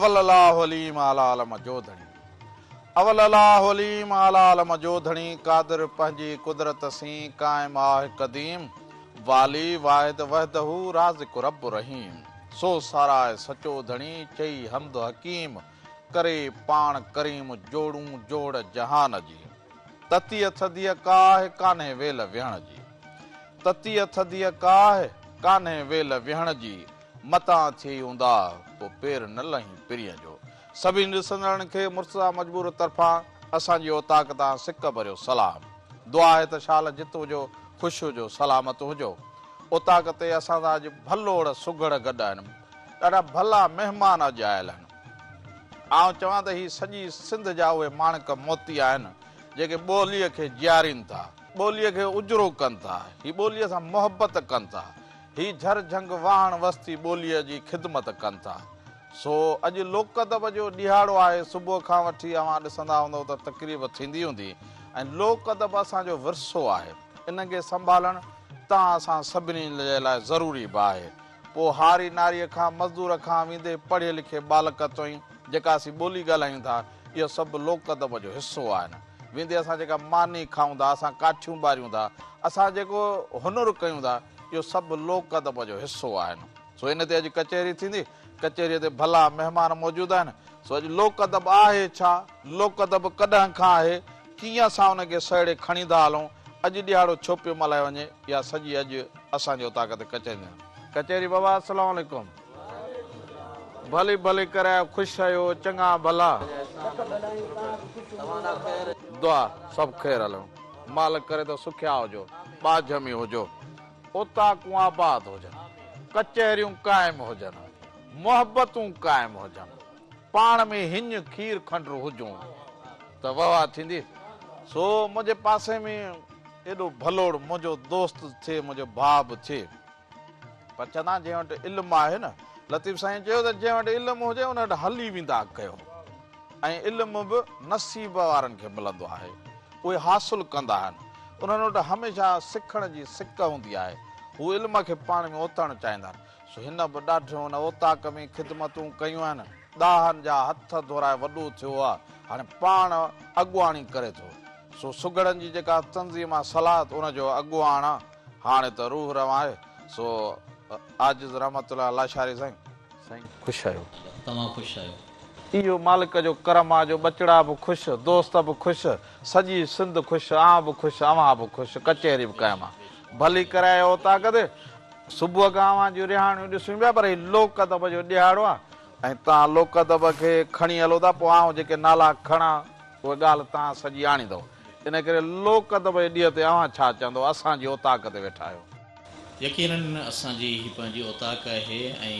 اول الله عليم اعليٰ عالم جو ڌڻي. اول الله عليم اعليٰ عالم جو ڌڻي قادر پنهنجي قدرت سين قائم آه قديم والي واحد وحده رازق رب رحيم سو ساراهه سچو ڌڻي چئي حمد حڪيم ڪري پاڻ ڪريم جوڙون جوڙ جهان جي تتيء ٿڌيء ڪاهه ڪانهي ويل ويهڻ جي تتيء ٿڌيء ڪاهه ڪانهي ويل ويهڻ جي متان ٿئي اونداهه، پوء پير نه لهين پرينء جو. سڀني ڏسندڙن کي مرتضيٰ مجبور طرفان اسان جي اوطاق تان سڪ ڀريو سلام. دعا آهي ته شال جت هجو، خوش هجو، سلامت هجو. اوطاق تي اسان سان اڄ ڀلوڙ سگهڙ گڏ آهن. ڏاڍا ڀلا مهمان اڄ آيل آهن. آئون چوان ته هي سڄي سنڌ جا اهي ماڻڪ موتي آهن، جيڪي ٻوليء کي جيارين ٿا، ٻوليء کي اجرو ڪن ٿا، هي ٻوليء سان محبت ڪن ٿا. هي جهر جهنگ واهڻ وستي ٻوليء جي خدمت ڪن ٿا. سو اڄ لوڪ ادب جو ڏهاڙو آهي، صبح کان وٺي اوهان ڏسندا هوندؤ ته تقريب ٿيندي هوندي ۽ لوڪ ادب اسان جو ورثو آهي، ان کي سنڀالڻ تان اسان سڀني جي لاء ضروري به آهي. پوء هاري ناريء کان مزدور کان ويندي پڙهي لکي ٻالڪ تائين جيڪا اسين ٻولي ڳالهايون ٿا، اهو سڀ لوڪ ادب جو حصو آهن. ويندي اسان جيڪا ماني کائون ٿا، اسان ڪاٺيون ٻاريون ٿا، اسان جيڪو هنر ڪيون ٿا، اهو سڀ لوڪ ادب جو حصو آهن. سو ان تي اڄ ڪچهري ٿيندي. ڪچهريء تي ڀلا مهمان موجود آهن. سو اڄ لوڪ ادب آهي ڇا؟ لوڪ ادب ڪڏهن کان آهي؟ ڪيئن اسان ان کي سهيڙي کڻي ٿا هلون؟ اڄ ڏهاڙو ڇو پيو ملهايو وڃي؟ اها سڄي اڄ اسان جي اوطاق تي ڪچهري ٿيندي. ڪچهري بابا السلام عليڪم. ڀلي ڀلي ڪري آيو خوش آهيو چڱا ڀلا. دعا سڀ خير هليو مالڪ ڪري ته سکيا هجو ٻاجهه ۾ هجو اوطاقون آباد هجن ڪچهريون قائم هجن محبتون قائم هجن پاڻ ۾ هڃ کير کنڊ هجون ته واه واه ٿيندي سو منهنجي پاسي ۾ ايڏو ڀلوڙ منهنجو دوست ٿئي منهنجو ڀاء به ٿئي. پر چوندا آهن جنهن وٽ علم آهي نه، لطيف سائين چيو ته جنهن وٽ علم هجي ان وٽ هلي ويندا ڪيو ۽ علم به نصيب وارن کي ملندو آهي، اهي حاصل ڪندا آهن، انهن وٽ هميشه سکڻ جي سڪ هوندي آهي، هو علم کي پاڻ ۾ اوتڻ چاهيندا آهن، سو هن به ڏاڍيون ان اوطاق ۾ خدمتون ڪيون آهن، ڏاهن جا هٿ ڌورائي وڏو ٿيو آهي، هاڻي پاڻ اڳواڻي ڪري ٿو، سو سگهڙن جي جيڪا تنظيم آهي صلات ان جو اڳواڻ آهي. هاڻي ته روح روان آهي، سو عاجز رحمت الله لاشاري سائين. سائين خوش آهيو. توهان خوش آهيو. اهو مالڪ جو ڪرم آ جو ٻچڙا به خوش، دوست به خوش، سڄي سنڌ خوش، آئون به خوش، اوهان به خوش، ڪچهري به قائم آ. ڀلي ڪري آيو اوطاق تي. صبح کان اوهان جون رهاڻيون ڏسون پيا پر هي لوڪ ادب جو ڏهاڙو آ ۽ توهان لوڪ ادب کي کڻي هلو ٿا پوء آئون جيڪي نالا کڻان اهي ڳالهه توهان سڄي آڻيندؤ. ان ڪري لوڪ ادب جي ڏينهن تي اوهان ڇا چوندؤ؟ اسان جي اوطاق تي ويٺا آهيو. يقينن اسان جي هي پنهنجي اوطاق آهي ۽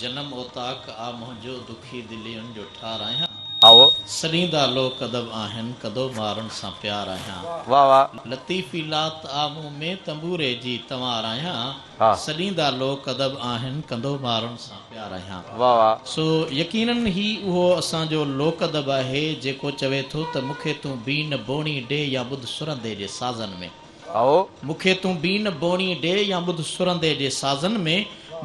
جنم اوطاق آ منهنجو دکي دلين جو ٺار آهيان. هائو. سڏيندا لوڪ ادب آهن ڪندو مارن سان پيار آهيان. واه واه. لطيفي لات آ مون ۾ تنبوري جي تنوار آهيان. ها. سڏيندا لوڪ ادب آهن ڪندو مارن سان پيار آهيان. واه واه. سو يقينن هي اهو اسان جو لوڪ ادب آهي جيڪو چوي ٿو ته مون کي تون بين بوڻي ڏي يا ٻڌ سرندي جي سازن ۾. هائو. مون کي تون بين بوڻي ڏي يا ٻڌ سرندي جي سازن ۾،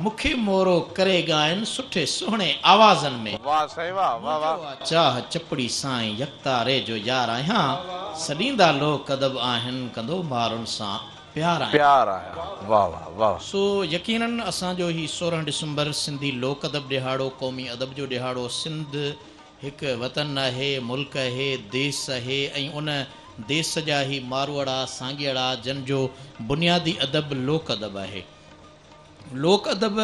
مون کي مورو ڪري ڳائن سٺي سهڻي آوازن ۾. واه سائين واه واه واه. منهنجو آ چاهه چپڙي سائين يڪتاري جو يار آهيان، سڏيندا لوڪ ادب آهن ڪندو مارن سان پيار آهيان. پيار آهيان واه واه واه. سو يقينن اسان جو هي 16 ڊسمبر سنڌي لوڪ ادب ڏهاڙو، قومي ادب جو ڏهاڙو، سنڌ هڪ وطن آهي، ملڪ آهي، ديس آهي ۽ ان ديس جا هي ماروئڙا، سانگيئڙا جن جو بنيادي ادب لوڪ ادب آهي. لوڪ ادب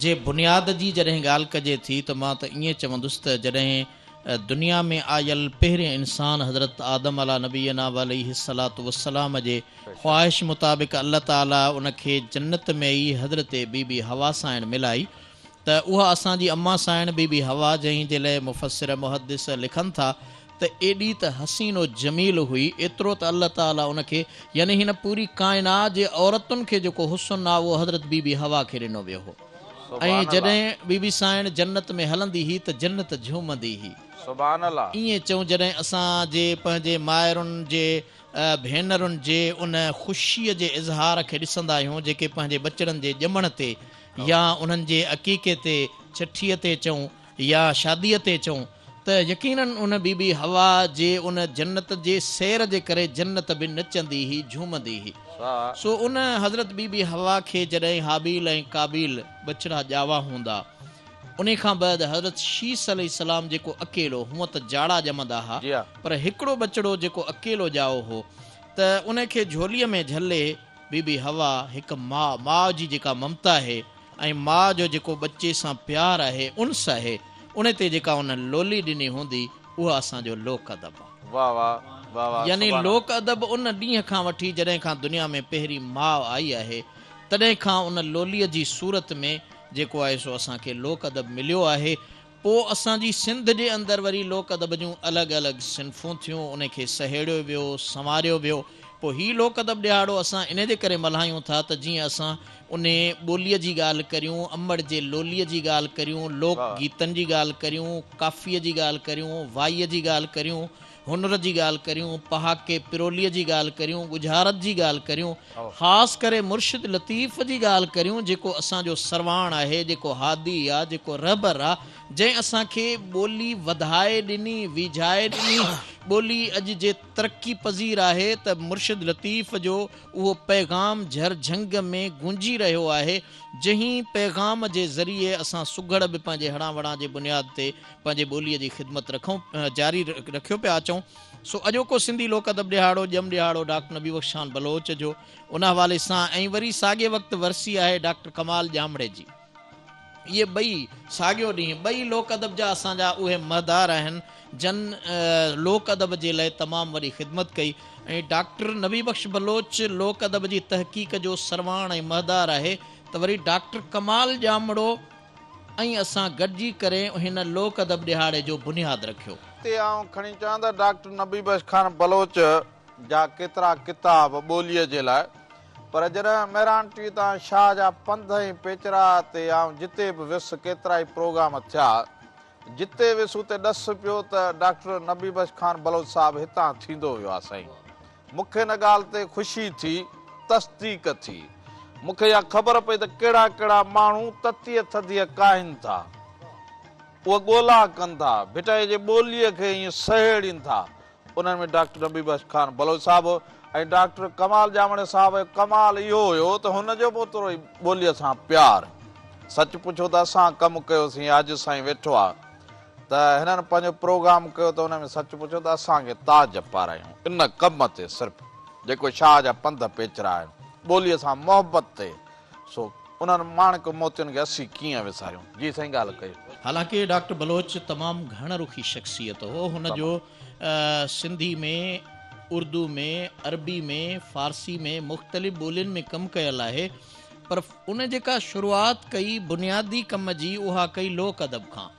جي بنياد جي جڏهن ڳالهه ڪجي ٿي ته مان ته ائين چوندس ته جڏهن دنيا ۾ آيل پهرين انسان حضرت آدم عليٰ نبينا وعليه الصلوة والسلام جي خواهش مطابق الله تعاليٰ ان کي جنت ۾ ئي حضرت بي بي حوا سائڻ ملائي ته اها اسان جي اما سائڻ بي بي حوا جنهن جي لئه مفسر محدث لکن ٿا ته ايڏي ته حسين و جميل هئي ايترو ته الله تعاليٰ ان کي يعني هن پوري ڪائنات جي عورتن کي جيڪو حسن آ اهو حضرت بي بي حوا کي ڏنو ويو هو ۽ جڏهن بي بي سائڻ جنت ۾ هلندي هئي ته جنت جهومندي هئي. سبحان الله. ائين چئون جڏهن اسان جي پنهنجي مائرن جي ڀينرن جي ان خوشيء جي اظهار کي ڏسندا آهيون جيڪي پنهنجي ٻچڙن جي ڄمڻ تي يا انهن جي عقيقي تي، ڇٺيء تي چئون يا شاديء تي چئون ته يقيناً ان بي بي حوا جي ان جنت جي سير جي ڪري جنت به نچندي هئي جهومندي هئي. سو ان حضرت بي بي حوا کي جڏهن هابيل ۽ قابيل ٻچڙا ڄاوا هوندا انهي کان بعد حضرت شيث عليه السلام جيڪو اڪيلو هونء ته جاڙا ڄمندا ها پر هڪڙو ٻچڙو جيڪو اڪيلو ڄائو هو ته انهي کي جهوليء ۾ جهلي بي بي حوا هڪ ماء، ماء جي جيڪا ممتا آهي ۽ ماء جو جيڪو ٻچي سان پيار آهي، انس آهي، ان تي جيڪا ان لولي ڏني هوندي، اها اسان جو لوڪ ادب آهي. واه واه واه واه يعني سبحان الله. لوڪ ادب ان ڏينهن کان وٺي جڏهن کان دنيا ۾ پهرين ماء آئي آهي، تڏهن کان ان لوليء جي صورت ۾ جيڪو آهي سو اسان کي لوڪ ادب مليو آهي. پوء اسان جي سنڌ جي اندر وري لوڪ ادب جون الڳ الڳ صنفون ٿيون، ان کي سهيڙيو ويو، سنواريو ويو. پوء هي لوڪ ادب ڏهاڙو اسان انهي جي ڪري ملهايون ٿا ته جيئن اسان انهي ٻوليء جي ڳالهه ڪريون، امڙ جي لوليء جي ڳالهه ڪريون، لوڪ گيتن جي ڳالهه ڪريون، ڪافيء جي ڳالهه ڪريون، وائيء جي ڳالهه ڪريون، هنر جي ڳالهه ڪريون، پهاڪي پروليء جي ڳالهه ڪريون، ڳجهارت جي ڳالهه ڪريون، خاص ڪري مرشد لطيف جي ڳالهه ڪريون جيڪو اسان جو سرواڻ آهي، جيڪو هادي آ، جيڪو رهبر آ، جنهن اسان کي ٻولي وڌائي ڏني، ويجهائي ڏني، ٻولي اڄ جي ترقي پذير آهي ته مرشد لطيف جو اهو پيغام جهر جهنگ ۾ گونجي رهيو آهي، جنهن پيغام جي ذريعي اسان سگهڙ به پنهنجي هڙان وڙان جي بنياد تي پنهنجي ٻوليء جي خدمت رکون جاري رکيو پيا اچون. سو اڄوڪو سنڌي لوڪ ادب ڏهاڙو، ڄم ڏهاڙو ڊاڪٽر نبي بخش خان بلوچ جو ان حوالي سان ۽ وري ساڳئي وقت ورسي آهي ڊاڪٽر ڪمال ڄامڙي جي. اهي ٻئي ساڳيو ڏينهن ٻئي لوڪ ادب جا اسان جا اهي مهدار آهن جن لوڪ ادب جي لئه تمام وڏي خدمت ڪئي ۽ ڊاڪٽر نبي بخش بلوچ لوڪ ادب جي تحقيق جو سرواڻ ۽ مهدار آهي ته وري ڊاڪٽر ڪمال ڄامڙو ۽ اسان گڏجي ڪري هن لوڪ ادب ڏهاڙي جو بنياد رکيو. تي آئون کڻي چوان ته ڊاڪٽر نبي بخش خان بلوچ جا ڪيترا ڪتاب ٻوليء جي لاء پر جڏهن مهراڻ ٽي وي تان شاهه جا پنڌ ۽ پيچرا تي آئون جتي به ويس ڪيترائي پروگرام ٿيا جتي ويس اتي ڏس پيو ته ڊاڪٽر نبي بخش خان بلوچ صاحب هتان ٿيندو ويو آ سائين مون کي ان ڳالهه تي خوشي ٿي تصديق ٿي مون کي اها خبر پئي ته ڪهڙا ڪهڙا ماڻهو تتيء ٿڌيء ڪاهين ٿا اها ڳولا ڪن ٿا ڀٽائيء جي ٻوليء کي ائين سهيڙين ٿا انهن ۾ ڊاڪٽر نبي بخش خان بلوچ صاحب هو ۽ ڊاڪٽر ڪمال ڄامڙي صاحب جو ڪمال اهو هيو ته هن جو به اوترو ئي ٻوليء سان پيار. سچ پڇو ته اسان ڪم ڪيوسين عاجز سائين ويٺو آ ته هنن پنهنجو پروگرام ڪيو ته ان ۾ سچ پڇو ته اسان کي تاج پارايون ان ڪم تي صرف جيڪو شاهه جا پنڌ پيچرا آهن ٻوليء سان محبت تي سو انهن ماڻڪ موتين کي اسين ڪيئن وساريون؟ جي سائين ڳالهه ڪيو. حالانڪه ڊاڪٽر بلوچ تمام گهڻ رخي شخصيت هو. هن جو سنڌي ۾، اردو ۾، عربي ۾، فارسي ۾ مختلف ٻولين ۾ ڪم ڪيل آهي پر ان جيڪا شروعات ڪئي بنيادي ڪم جي اها ڪئي لوڪ ادب کان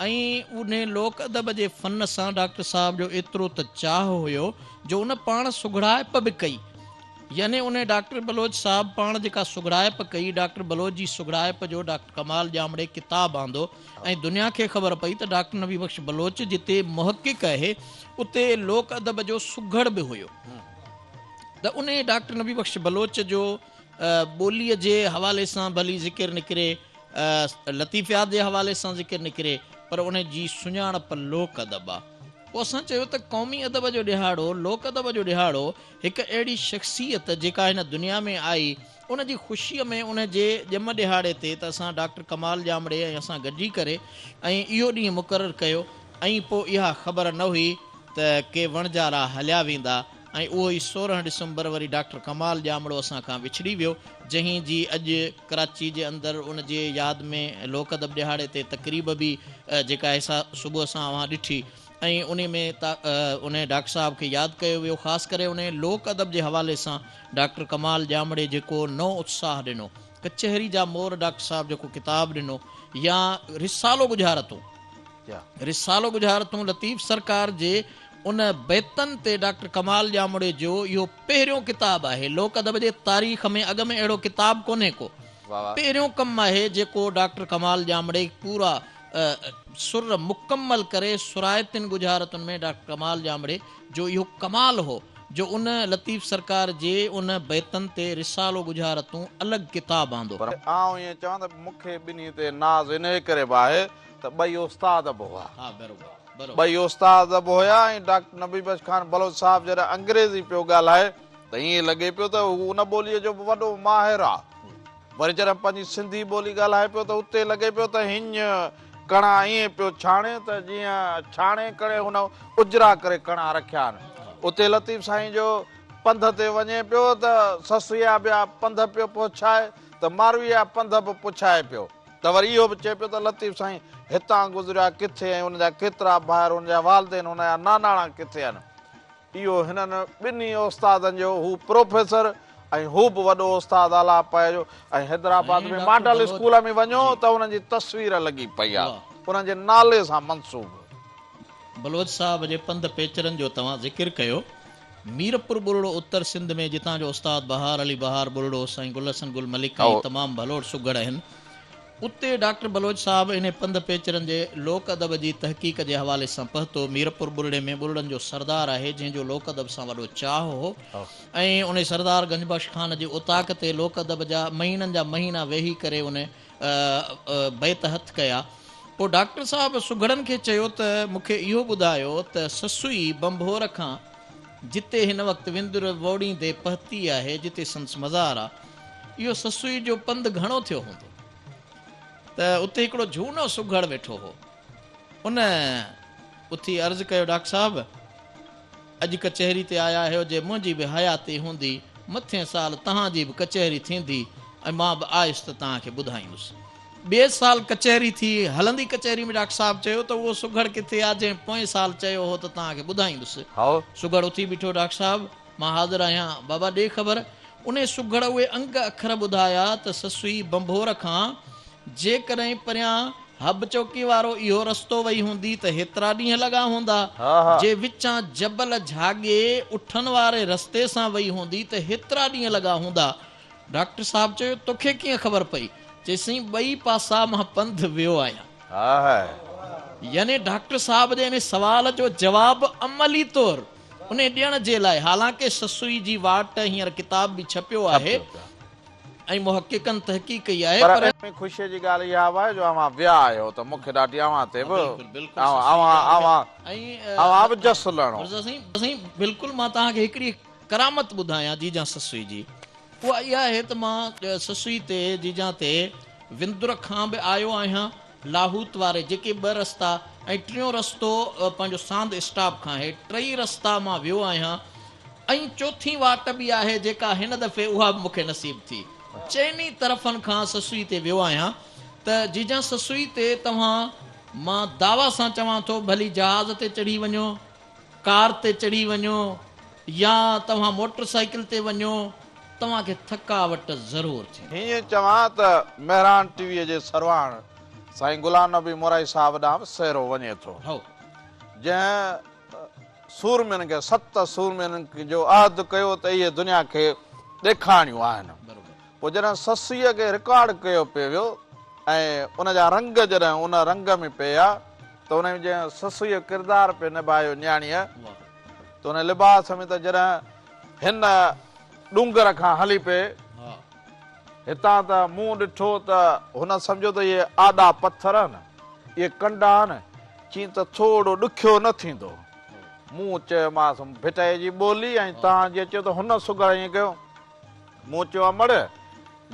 ۽ انهي لوڪ ادب جي فن سان ڊاڪٽر صاحب جو ايترو ته چاهه هيو جو ان پاڻ سگهڙائپ به ڪئي يعني انهي ڊاڪٽر بلوچ صاحب پاڻ جيڪا سگهڙائپ ڪئي ڊاڪٽر بلوچ جي سگهڙائپ جو ڊاڪٽر ڪمال ڄامڙي ڪتاب آندو ۽ دنيا کي خبر پئي ته ڊاڪٽر نبي بخش بلوچ جتي محقق آهي اتي لوڪ ادب جو سگهڙ به هيو ته انهي ڊاڪٽر نبي بخش بلوچ جو ٻوليء جي حوالي سان ڀلي ذڪر نڪري، لطيفيات جي حوالي سان ذڪر نڪري، پر ان جي سڃاڻپ لوڪ ادب آ. پوء اسان چيو ته قومي ادب جو ڏهاڙو، لوڪ ادب جو ڏهاڙو، هڪ اهڙي شخصيت جيڪا هن دنيا ۾ آئي، ان جي خوشيء ۾ ان جي ڄم ڏهاڙي تي ته اسان ڊاڪٽر ڪمال ڄامڙي ۽ اسان گڏجي ڪري ۽ اهو ڏينهن مقرر ڪيو ۽ پوء اها خبر نه هئي ته ڪي وڻجارا هليا ويندا ۽ اهو ئي 16 ڊسمبر وري ڊاڪٽر ڪمال ڄامڙو اسان کان وڇڙي ويو، جنهن جي اڄ ڪراچي جي اندر ان جي ياد ۾ لوڪ ادب ڏهاڙي تي تقريب به جيڪا آهي سا صبح سان اوهان ڏٺي ۽ انهي ۾ انهي ڊاڪٽر صاحب کي ياد ڪيو ويو خاص ڪري انهي لوڪ ادب جي حوالي سان ڊاڪٽر ڪمال ڄامڙي جيڪو نئون اتساهه ڏنو ڪچهري جا مور ڊاڪٽر صاحب جيڪو ڪتاب ڏنو يا رسالو ڳجهارتون رسالو ڳجهارتون لطيف سرڪار جي ان بيتن تي ڊاڪٽر ڪمال ڄامڙي جو اهو پهريون ڪتاب آهي. لوڪ ادب جي تاريخ ۾ اڳ ۾ اهڙو ڪتاب ڪونهي ڪو. پهريون ڪم آهي جيڪو ڊاڪٽر ڪمال ڄامڙي پورا سر مڪمل ڪري سرائتين ڳجهارتن ۾ ڊاڪٽر ڪمال ڄامڙي جو اهو ڪمال هو جو ان لطيف سرڪار جي ان بيتن تي رسالو ڳجهارتون الڳ ڪتاب آندو. پر آئون ائين چوان ته مون کي ٻنهي تي ناز انهيء ڪري به آهي. ته ٻئي استاد به هئا. ها بروبر بروبر. ٻئي استاد به هيا ۽ ڊاڪٽر نبي بخش خان بلوچ صاحب جڏهن انگريزي پيو ڳالهائي ته ائين لڳي پيو ته هو ان ٻوليء جو به وڏو ماهر آ. وري جڏهن پنهنجي سنڌي ٻولي ڳالهائي پيو ته اتي لڳي پيو ته هڃ ڪڻا ائين پيو ڇاڻي ته جيئن ڇاڻي ڪري هن اجرا ڪري ڪڻا رکيا آهن. اتي لطيف سائين جو پنڌ تي وڃي پيو ته سسئيا به پنڌ پيو پڇائي ته مارويا پنڌ به پڇائي پيو ته وري اهو به چئي پيو ته لطيف سائين هتان گذريا ڪٿي ۽ ان جا ڪيترا ڀائر ان جا والدين ان جا ناناڻا ڪٿي آهن. اهو هنن ٻنهي استادن جو هو پروفيسر ۽ هو به وڏو استاد اعليٰ پايي جو ۽ Hyderabad ۽ ۾ doctor model Baloch school ۾ وڃو جي. ته انهن جي تصوير لڳي پئي آهي واهه. انهن جي نالي سان منسوب. بلوچ صاحب جي پنڌ پيچرن جو توهان ذڪر ڪيو. ميرپور ٻرڙو اتر سنڌ ۾ جتان جو استاد بهار علي بهار ٻرڙو، سائين گل حسن گل ملڪ ۽ تمام ڀلوڙ سگهڙ آهن. اتي ڊاڪٽر بلوچ صاحب انهي پنڌ پيچرن جي لوڪ ادب جي تحقيق جي حوالي سان پهتو. ميرپور ٻرڙي ۾ ٻرڙن جو سردار آهي، جنهن جو لوڪ ادب سان وڏو چاهه هو ۽ انهي سردار گنج بخش خان جي اوطاق تي لوڪ ادب جا مهينن جا مهينا ويهي ڪري ان بيت هٿ ڪيا. پوء ڊاڪٽر صاحب سگهڙن کي چيو ته مون کي اهو ٻڌايو ته سسئي ڀنڀور کان جتي هن وقت وندر ووڙيندي پهتي آهي، جتي سندس مزار آ، اهو سسئي جو پنڌ گهڻو ٿيو هوندو؟ ته اتي هڪڙو جهونو سگهڙ ويٺو هو. ان اٿي عرض ڪيو، ڊاڪٽر صاحب! اڄ ڪچهري تي آيا آهيو، جي منهنجي به حياتي هوندي، مٿئين سال توهان جي به ڪچهري ٿيندي ۽ مان به آيس ته توهان کي ٻڌائيندس. ٻئي سال ڪچهري ٿي، هلندي ڪچهري ۾ ڊاڪٽر صاحب چيو ته اهو سگهڙ ڪٿي آ، جنهن پوئين سال چيو هو ته توهان کي ٻڌائيندس. سگهڙ اٿي بيٺو، ڊاڪٽر صاحب! مان حاضر آهيان، بابا ڏي خبر. انهي سگهڙ اهي انگ اکر ٻڌايا ته سسئي ڀنڀور کان جيڪڏهن پريان حب چوڪي وارو اهو رستو وئي هوندي ته هيترا ڏينهن لڳا هوندا، جي وچان جبل جهاڳي اٺن واري رستي سان وئي هوندي ته هيترا ڏينهن لڳا هوندا. ڊاڪٽر صاحب چيو، توکي ڪيئن خبر پئي؟ چيس، سائين ٻئي پاسا مان پنڌ ويو آهيان. يعني ڊاڪٽر صاحب جي انهي سوال جو جواب عملي طور انهي ڏيڻ جي لاء، حالانڪه سسئي جي واٽ هينئر ڪتاب به ڇپيو آهي ۽ محققن تحقيق ڪئي آهي پر پر. ان ۾ خوشيء جي ڳالهه اها به آهي جو اوهان ويا آهيو ته مون کي ڏاڍي اوهان تي به بلڪل بلڪل سسئي جا ۽ اوهان به جس لهڻو. مرزا سائين سائين بلڪل مان توهان کي هڪڙي ڪرامت ٻڌايان جيجان سسئي جي اها اها آهي ته مان سسئي تي جيجان تي وندر کان به آيو آهيان لاهوت واري جيڪي ٻه رستا ۽ ٽيون رستو پنهنجو ساند اسٽاپ کان آهي ٽئي رستا مان ويو آهيان ۽ چوٿين واٽ به آهي جيڪا هن دفعي اها به مون کي نصيب ٿي چئني طرفن کان سسئي تي ويو آهيان ته جيجان سسئي تي توهان مان دعويٰ سان چوان ٿو ڀلي جهاز تي چڙهي وڃو ڪار تي چڙهي وڃو يا توهان موٽر سائيڪل تي وڃو توهان کي ٿڪاوٽ ضرور ٿيندي. هيئن چوان ته مهراڻ ٽي ويء جي سرواڻ سائين غلام نبي مورائي صاحب ڏانهن به سهرو وڃي ٿو. جنهن سورمين کي ست سورمين جو عهد ڪيو ته اهي دنيا کي ڏيکارڻيون آهن. پوء جڏهن سسئيء کي رڪارڊ ڪيو پئي ويو ۽ ان جا رنگ جڏهن ان رنگ ۾ پئي آ ته ان ۾ جنهن سسئيء جو ڪردار پئي نڀايو نياڻيء ته ان لباس ۾ ته جڏهن هن ڏونگر کان هلي پئي هتان ته مون ڏٺو ته هن سمجهيو ته اهي آڏا پٿر آهن، اهي ڪنڊا آهن، چين ته ٿورو ڏکيو نه ٿيندو. مون چيومانس ڀٽائيء جي ٻولي ۽ توهان جيئن چيو ته هن سگهڙ ائين ڪيو. مون چيو امڙ!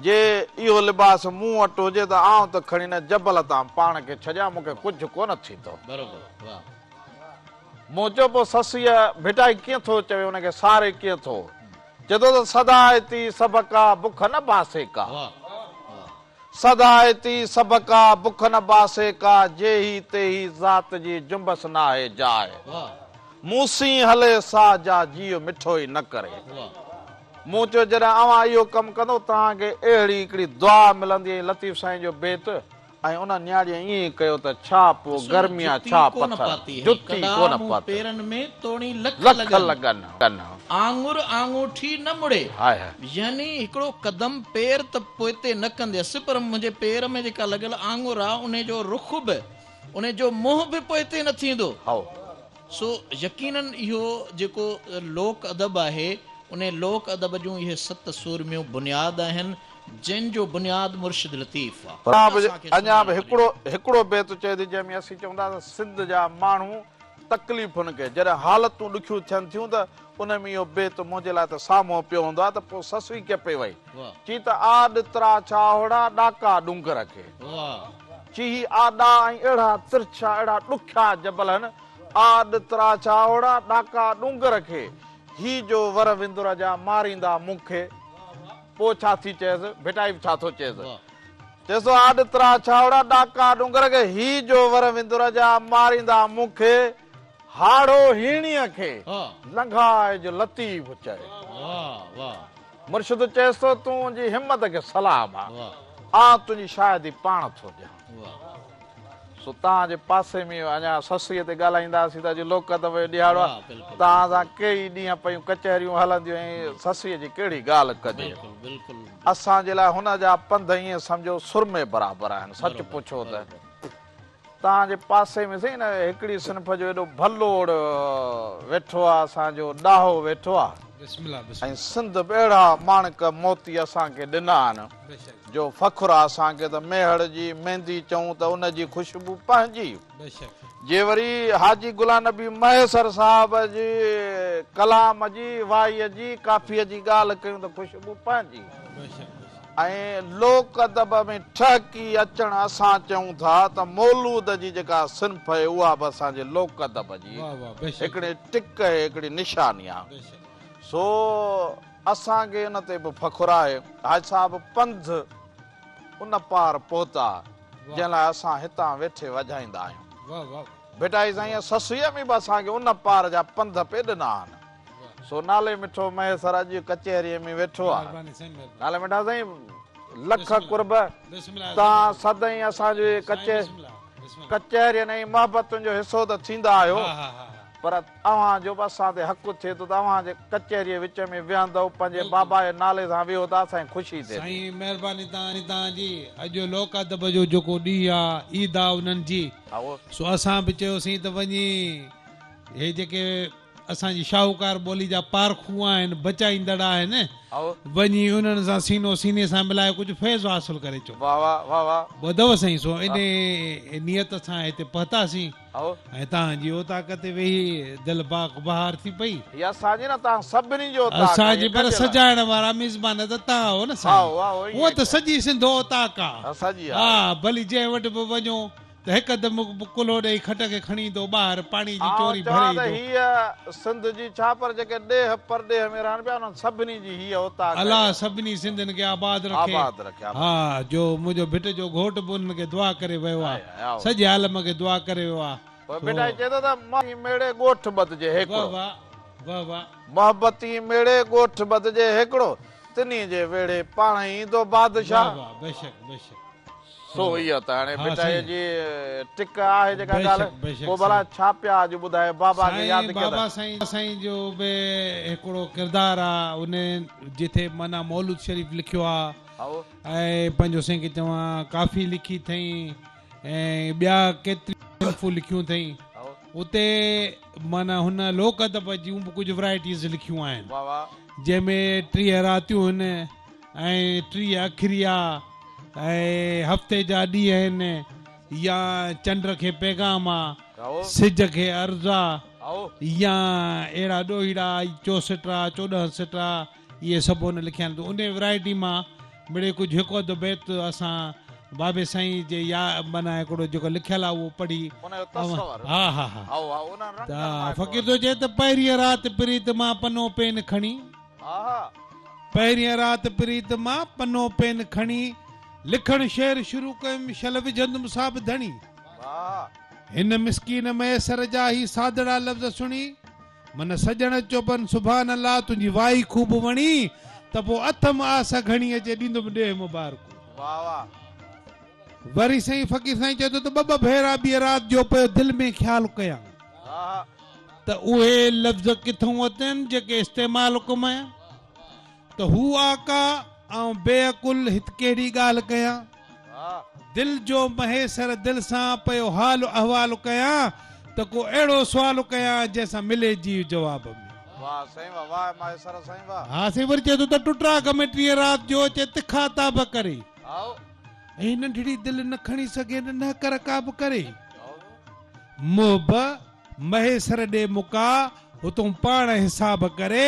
جي اهو لباس مون وٽ هجي ته آئون ته کڻي نه جبل تان پاڻ کي ڇڏيان، مون کي ڪجهه ڪونه ٿيندو. مون چيو پوء سسئيء ڀٽائي ڪيئن ٿو چوي، ان کي ساري ڪيئن ٿو؟ چئي ٿو ته سدائتي سڀڪا بک نه باسي ڪا. سدائتي سڀڪا بک نه باسي ڪا، جيهي تيهي ذات جي جنبس ناهي جاء. مون سين هلي سا جا جيء مٺو ئي نه ڪري. مون چيو جڏهن اوهان اهو ڪم ڪندو توهان کي اهڙي هڪڙي دعا ملندي ۽ لطيف سائين جو بيت ۽ ان نياڻيء ائين ئي ڪيو ته ڇا پوء ڏسو نه گرمي آ جتي ڇا ڪونه پٿر پاتي هئي جتي ڪڏا ڪونه مون پاتي پيرن ۾ توڻي لک لک لڳن لڳن. آڱر آڱوٺي نه مڙي هاء هاء. يعني هڪڙو قدم پير ته پوئتي نه ڪنديس پر منهنجي پير ۾ جيڪا لڳل آڱر آ انهي جو رخ به انهي جو منهن به پوئتي نه ٿيندو. هائو. سو يقينن اهو جيڪو لوڪ ادب آهي انهي لوڪ ادب جون اهي ست سورميون بنياد آهن، جن جو بنياد مرشد لطيف آ. اڃا به اڃا به هڪڙو هڪڙو بيت چئي ٿي جنهن ۾ اسين چوندا ته سنڌ جا ماڻهو تڪليفن کي جڏهن حالتون ڏکيون ٿين ٿيون ته ان ۾ اهو بيت منهنجي لاء ته سامهون پيو هوندو آهي ته پوء سسئي ڪيئن پئي وئي چي ته آڏ تراڇا اهڙا ڏاڪا ڏونگر کي چي هي آڏا ۽ اهڙا ترڇا اهڙا ڏکيا جبل هن آڏ تراڇا اهڙا ڏاڪا ڏونگر کي هي جو ور وندر جا ماريندا مون کي. پوء ڇا ٿي چيس؟ ڀٽائي به ڇا ٿو چيس؟ چيس ٿو آڏ تراڇا اهڙا ڏاڪا ڏونگر کي، هي جو ور وندر جا ماريندا مون کي، هاڙهو هيڻيء کي لنگهائج لطيف چئي. مرشد چيس ٿو تنهنجي همت کي سلام آ، آء تنهنجي شاهدي پاڻ ٿو ڏيان. سو توهان جي پاسي ۾ اڃا سسئيء تي ڳالهائينداسين ته اڄ لوڪ ادب جو ڏهاڙو آهي. توهان سان ڪيئي ڏينهن پيون ڪچهريون هلنديون ۽ سسئيء جي ڪهڙي ڳالهه ڪجي. اسان جي لاء هن جا پنڌ ائين سمجهو سرمي برابر آهن. سچ پڇو ته توهان جي پاسي ۾ سائين هڪڙي صنف جو ايڏو ڀلوڙ ويٺو آهي اسان جو ڏاهو ويٺو آهي ۽ سنڌ به اهڙا ماڻڪ موتي اسان کي ڏنا آهن. جو فخر آ اسان کي ته ميهڙ جي ميندي چئون ته ان جي خوشبو پنهنجي. جي وري حاجي غلام نبي مهيسر صاحب جي ڪلام جي وائيء جي ڪافيء جي ڳالهه ڪيون ته خوشبو پنهنجي. ۽ لوڪ ادب ۾ ٺهڪي اچڻ اسان چئون ٿا ته مولود جي جيڪا صنف اهي اها به اسان جي لوڪ ادب جي هڪڙي ٽڪ اهي هڪڙي نشاني آ. سو. اسان کي ان تي به فخر آهي. حاجي صاحب پنڌ ان پار پهتا جنهن لاء اسان هتان ويٺي واجهائيندا آهيون. ڀٽائي سائينء سسئيء ۾ به اسان کي ان پار جا پنڌ پئي ڏنا آهن. سو نالي مٺو مهيسر اڄ ڪچهريء ۾ ويٺو آهي. نالي مٺا سائين لک قرب توهان سدائين اسان جي ڪچهرين ۽ محبتن جو حصو ته ٿيندا آهيو. پر اوهان جو به اسان تي حق ٿئي ٿو ته اوهان جي ڪچهريء وچ ۾ ويهندؤ، پنهنجي بابا جي نالي سان ويهو ته اسان کي خوشي ٿئي ٿي. سائين مهرباني توهان جي اڄ لوڪ ادب جو جيڪو ڏينهن آ عيد آ انهن جي سو اسان به چيوسين ته وڃي هي جيڪي اسان جي شاهوڪار ٻولي جا پارکو آهن بچائيندڙ آهن وڃي انهن سان سينو سيني سان ملائي ڪجهه فيض حاصل ڪري اچون ٻڌو سائين سو انهي نيت سان هتي پهتاسين. ۽ توهان جي اوطاق تي ويهي دل باغ بهار ٿي پئي. هي اسان جي نه توهان سڀني جي اوطاق آهي. اسان جي پر سجائڻ وارا ميزبان ته توهان هو نه سائين. هونء ته سڄي سنڌ اوطاق آ. ها ڀلي جنهن وٽ به وڃو ته هڪدم ڪلهو ڏئي کٽ کي کڻي ايندو ٻاهر پاڻي جي آئون چوري ڀري چوان ته ايندو. هيء سنڌ جي ڇا پر جيڪي ڏيهه پرڏيهه ۾ رهن پيا انهن سڀني جي هيء اوطاق آهي. الله سڀني سنڌين کي آباد رکي. آباد رکي. ها جو منهنجو ڀٽ جو گهوٽ به انهن کي دعا ڪري ويو آ. سڄي عالم کي دعا ڪري ويو آ. پوء ڀٽائي چئي ٿو ته محبتي ميڙي ڳوٺ ٻڌجي هيڪڙو. واه واه واه. محبتي ميڙي ڳوٺ ٻڌجي هيڪڙو، تنهي جي ويڙهي پاڻهي ايندو بادشاهه. واه واه بيشڪ بيشڪ. سو اها ته هاڻي ڀٽائيء جي ٽڪ آهي جيڪا ڳالهه. پوء ڀلا ڇا پيا اڄ ٻڌايو بابا کي ياد سائين ڪيو ته. بابا سائين سائين جو به هڪڙو ڪردار آ ان جٿي معنيٰ مولود شريف لکيو آ. ۽ پنهنجو سائين کي چوان ڪافي لکي اٿئين ۽ ٻيا ڪيتريون صنفون لکيون اٿئين اتي معنيٰ هن لوڪ ادب جون به ڪجهه ورائٽيز لکيون آهن جنهن ۾ 30 راتيون هن ۽ 30 اکري آ ۽ هفتي جا ڏينهن هن يا چنڊ کي پيغام آ سج کي عرض آ يا اهڙا ڏوهيڙا چوسٽا 14 سٽا اهي سڀ هن لکيا آهن ته انهي ورائٽي مان مڙئي ڪجهه هڪ اڌ بيت اسان بابي سائين جي يا معنيٰ هڪڙو جيڪو لکيل آهي اهو پڙهي ها ها ها ته فقير ٿو چئي ته پهرينء رات پريت مان پنو پين کڻي پهرينء رات پريت مان پنو پين کڻي لکڻ شعر شروع ڪيم شل وجهندم صاحب ڌڻي هن مسڪين ميسر جا هي سادڙا لفظ سڻي من سڄڻ چون سبحان الله تنهنجي وائي خوب وڻي ته پوء اٿم آس گهڻي اچي ڏيندم ڏيهه مبارڪون. واه واه. وري سائين فقير سائين چئي ٿو ته ٻه ٻه ڀيرا ٻيء رات جو پيو دل ۾ خيال ڪيان ته اهي لفظ ڪٿئون اٿن جيڪي استعمال ڪمايان ته هو آقا آئون بي عقل هت ڪهڙي ڳالهه ڪيان. دل جو مهيسر دل سان پيو حال احوال ڪيان ته ڪو اهڙو سوال ڪيان جنهن سان ملي جيء جواب ۾. واه سائين واه واه مهيسر سائين واه. ها سائين وري چئي ٿو ته ٽٽراڳ ۾ ٽين رات جو اچي تکا تاب ڪري. ۽ ننڍڙي دل نه کڻي سگهي نه نهڪر ڪا به ڪري. محب مهيسر ڏي مڪا هتون پاڻ حساب ڪري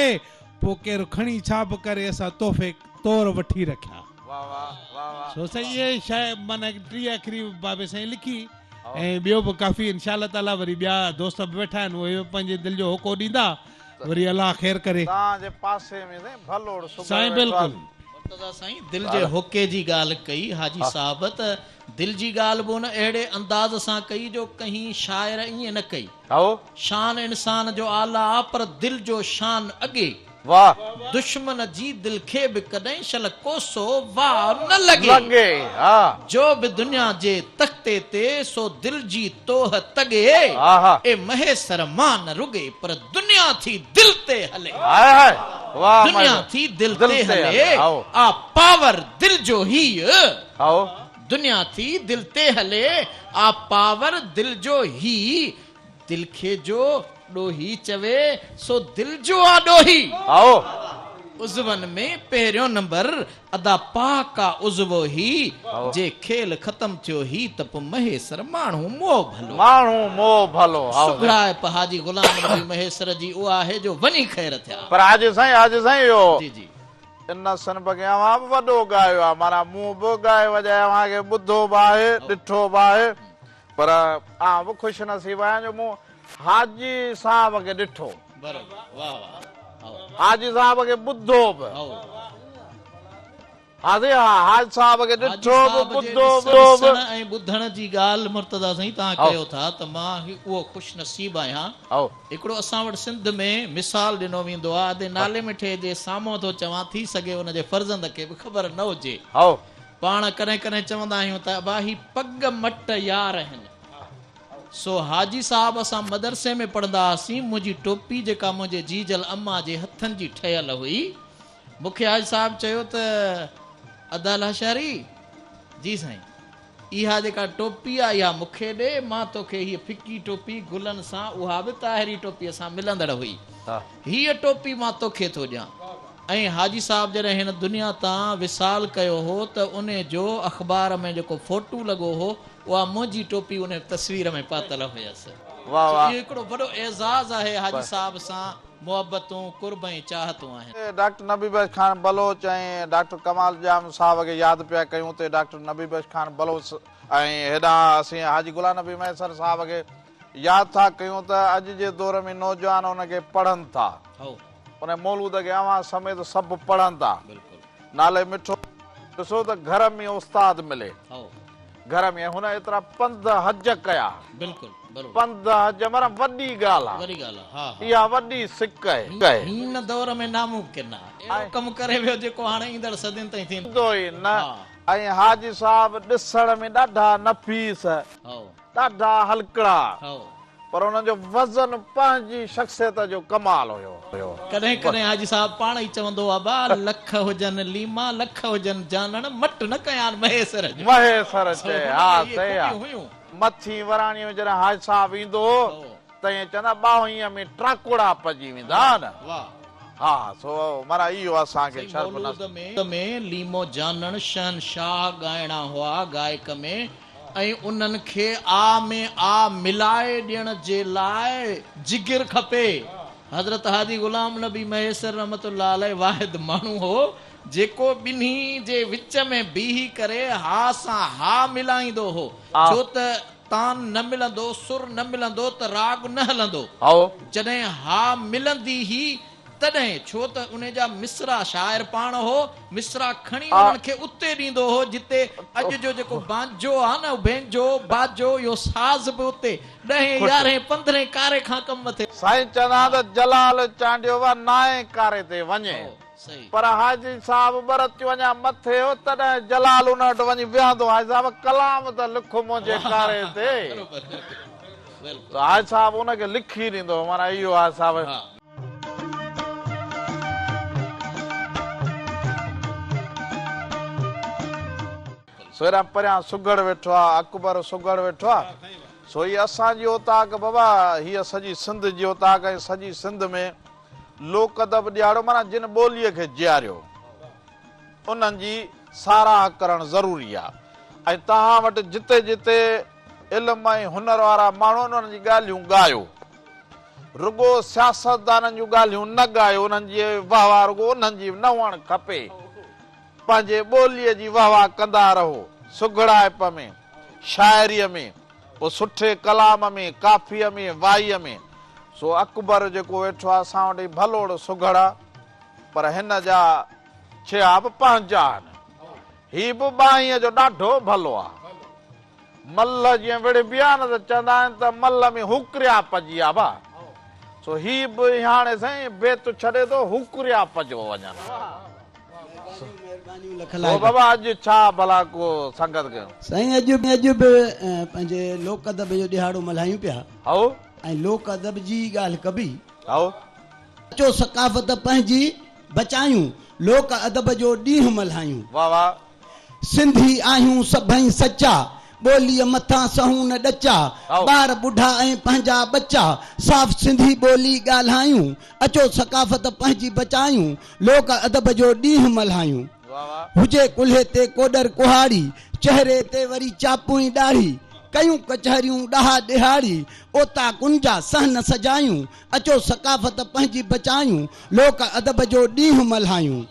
پوء ڪير کڻي ڇا به ڪري اسان تحفي طور وٺي رکيا. سو سائين اهي شيء معنيٰ 30 اکري بابي سائين لکي ۽ ٻيو به ڪافي انشاء الله تعاليٰ وري ٻيا دوست به ويٺا آهن اهي به پنهنجي دل جو هوڪو ڏيندا وري الله خير ڪري. توهان جي پاسي ۾ سائين ڀلوڙ سگهڙ سائين ويٺو بلڪل. آهي. مرتضيٰ سائين دل جي هوڪي جي ڳالهه ڪئي حاجي صاحب ته دل جي ڳالهه به ان اهڙي انداز سان ڪئي جو ڪنهين شاعر ائين نه ڪئي. شان انسان جو اعليٰ آ پر دل جو شان اڳي. واه. دشمن جي دل کي به ڪڏهن شل ڪوسو واء نه لڳي. لڳي ها. جو به دنيا جي تختي تي سو دل جي توهه تڳي. ها. اي مهيسر مان نه رڳي پر دنيا ٿي دل تي هلي. هاء هاء واه دنيا مهيسر. ٿي دل دل تي تي هلي. هلي هائو. آ پاور دل جو هيء. هائو. دنيا ٿي دل تي هلي. آ پاور دل جو هي. دل کي جو ڏوهي چوي سو دل جو آ ڏوهي. هائو. عضون ۾ پهريون نمبر ادا پاڪ آ عضوو هي. جي کيل ختم ٿيو هي ته پو مهيسر ماڻهو موء ڀلو. ماڻهو موء ڀلو. هائو. سگهڙائپ حاجي غلام نبي مهيسر جي اها آهي جو وڃي خير ٿيا. پر حاجي سائين حاجي سائين اهو جي جي. ان صنف کي اوهان به وڏو ڳايو آ معنيٰ مون به ڳائي وڄائي اوهان کي ٻڌو به آهي ڏٺو به آهي پر آئون به خوش نصيب آهيان جو مون حاجي صاحب کي ڏٺو. برابر واه واه هائو. حاجي صاحب کي ٻڌو به. هائو. ها سائين ها حاجي صاحب کي حاجي ڏٺو به صاحب جي ٻڌو به. ڏسڻ ۽ ٻڌڻ جي ڳالهه مرتضيٰ سائين توهان هائو. ڪيو ٿا ته مان اهو خوش نصيب آهيان. هائو. هڪڙو اسان وٽ سنڌ ۾ مثال ڏنو ويندو آهي ادي نالي مٺي جي سامهون ٿو چوان ٿي سگهي ان جي فرزند کي به خبر نه هجي. هائو. پاڻ ڪڏهن ڪڏهن چوندا آهيون ته ابا هي پڳ مٽ يار آهن. سو حاجي صاحب اسان مدرسي ۾ پڙهندا هئاسين، منهنجي ٽوپي جيڪا منهنجي جيجل اما جي هٿن جي ٺهيل هئي، مون کي حاجي صاحب چيو ته ادا لاشاري، جي سائين، اها جيڪا ٽوپي آ اها مون کي ڏي، مان توکي هيء ڦڪي ٽوپي گلن سان اها به طاهري ٽوپيء سان ملندڙ هئي، هيء ٽوپي مان توکي ٿو ڏيان. ۽ حاجي صاحب جڏهن هن دنيا تان وصال ڪيو هو ته انهي جو اخبار ۾ جيڪو فوٽو لڳو هو اها منهنجي ٽوپي انهي تصوير ۾ پاتل هيس. واه سو واه. اهو هڪڙو وڏو اعزاز آهي حاجي صاحب سان محبتون قرب ۽ چاهتون آهن. ڊاڪٽر نبي بخش خان بلوچ ۽ ڊاڪٽر ڪمال ڄام صاحب کي ياد پيا ڪيون اتي ڊاڪٽر نبي بخش خان بلوچ ۽ هيڏانهن اسين حاجي غلام نبي مهيسر صاحب کي ياد ٿا ڪيون ته اڄ جي دور ۾ نوجوان ان کي پڙهن ٿا. ان مولود کي اوهان سميت سڀ پڙهن ٿا. نالي مٺو ڏسو ته گهر ۾ استاد ملي. گهر ۾ هن ايترا پنڌ حج ڪيا. پنڌ حج معنيٰ وڏي ڳالهه آ. اها وڏي سڪ آهي. هن دور ۾ ناممڪن آ. اهڙو ڪم ڪري ويو جيڪو هاڻي ايندڙ صدين تائين ٿيندو ئي نه. ۽ حاجي صاحب ڏسڻ ۾ ڏاڍا نفيس. ڏاڍا هلڪڙا پر انهن جو وزن پنهنجي شخصيت جو ڪمال هيو. ڪڏهن ڪڏهن حاجي صاحب پاڻ ئي چوندو هو ابا لک هجن ليما لک هجن جانڻ مٽ نه ڪيان مهيسر جو. مهيسر سو چئي هن ها ۾ اهي صحيح آ. خوبيون هيون. مٿين وراڻيء ۾ جڏهن حاجي صاحب ايندو هو ته ائين چوندا ٻانهينء ۾ ٽاڪوڙا پئجي ويندا ها نه. واه. ها سو معنيٰ اهو اسان کي سائين شرف مولود نصيب. ۾ ليمو جانڻ شهنشاهه ڳائڻا هئا گائڪ ۾. ۽ انهن کي آ ۾ آ ملائي ڏيڻ جي لاء جگر کپي. حضرت حاجي غلام نبي مهيسر رحمة الله عليه واحد ماڻهو هو، جيڪو ٻنهي جي وچ ۾ بيهي ڪري ها سان ها ملائيندو هو، ڇو ته تان نه ملندو، سر نه ملندو ته راڳ نه هلندو. جڏهن ها ملندي هئي تڏهن، ڇو ته انهي جا مصرع، شاعر پاڻ هو، مصرع کڻي انهن کي اتي ڏيندو هو، جتي اڄ جو جيڪو بانجو آ نه، بينجو، باجو، اهو ساز به اتي ڏهين، يارهين، پندرهين ڪاري کان ڪم مٿي. سائين چوندا ته جلال چانڊيو به نائين ڪاري تي وڃي، پر حاجي صاحب ٻه رتيون اڃا مٿي هو، تڏهن جلال ان وٽ وڃي ويهندو، حاجي صاحب ڪلام ته لک منهنجي ڪاري تي. ته حاجي صاحب ان کي لکي ڏيندو هو، معنيٰ اهو حاجي صاحب. سو هيڏانهن پريان سگهڙ ويٺو آ، اڪبر سگهڙ ويٺو آ. سو هي اسان جي اوطاق بابا، هيء سڄي سنڌ جي اوطاق ۽ سڄي سنڌ ۾ لوڪ ادب ڏهاڙو معنيٰ جن ٻوليء کي جياريو انهن جي ساراهه ڪرڻ ضروري آ ۽ توهان وٽ جتي جتي علم ۽ هنر وارا ماڻهو آهن انهن جي ڳالهيون ڳايو. رڳو سياستدانن جون ڳالهيون نه ڳايو انهن جي واه واه رڳو انهن جي نه هئڻ کپي. پنهنجي ٻوليء جي واه واه ڪندا رهو سگهڙائپ ۾ شاعريء ۾ پوء سٺي ڪلام ۾ ڪافيء ۾ وائيء ۾. سو اڪبر جيڪو ويٺو آ اسان وٽ هي ڀلوڙ سگهڙ آ پر هن جا ڇيها به پنهنجا آهن. هي به ٻانهينء جو ڏاڍو ڀلو آ. ملهه جيئن وڙهبي آ نه ته چوندا آهن ته ملهه ۾ هوڪريا پئجي آ ڀا. سو هي به هاڻي سائين بيت ڇڏي ٿو هوڪريا پئجو وڃن. سو بابا اڄ ڇا ڀلا ڪو سنگت ڪيون. سائين اڄ اڄ به پنهنجي لوڪ ادب جو ڏهاڙو ملهايون پيا. هائو. ۽ لوڪ ادب جي ئي ڳالهه ڪبي. هائو. اچو ثقافت پنهنجي بچايون، لوڪ ادب جو ڏينهن ملهايون. واه واه. سنڌي آهيون سڀئي سچا، ٻوليء مٿان سهون نه ڏچا، ٻار ٻڍا ۽ پنهنجا ٻچا، صاف سنڌي ٻولي ڳالهايون، اچو ثقافت پنهنجي بچايون، لوڪ ادب جو ڏينهن ملهايون. هجي ڪلهي تي ڪوڏر ڪهاڙي، چهري تي وري چاپون ڏاڙهي، ڪيون ڪچهريون ڏها ڏهاڙي، اوطاقن جا صحن سجايون، اچو ثقافت پنهنجي بچايون، لوڪ ادب جو ڏينهن ملهايون.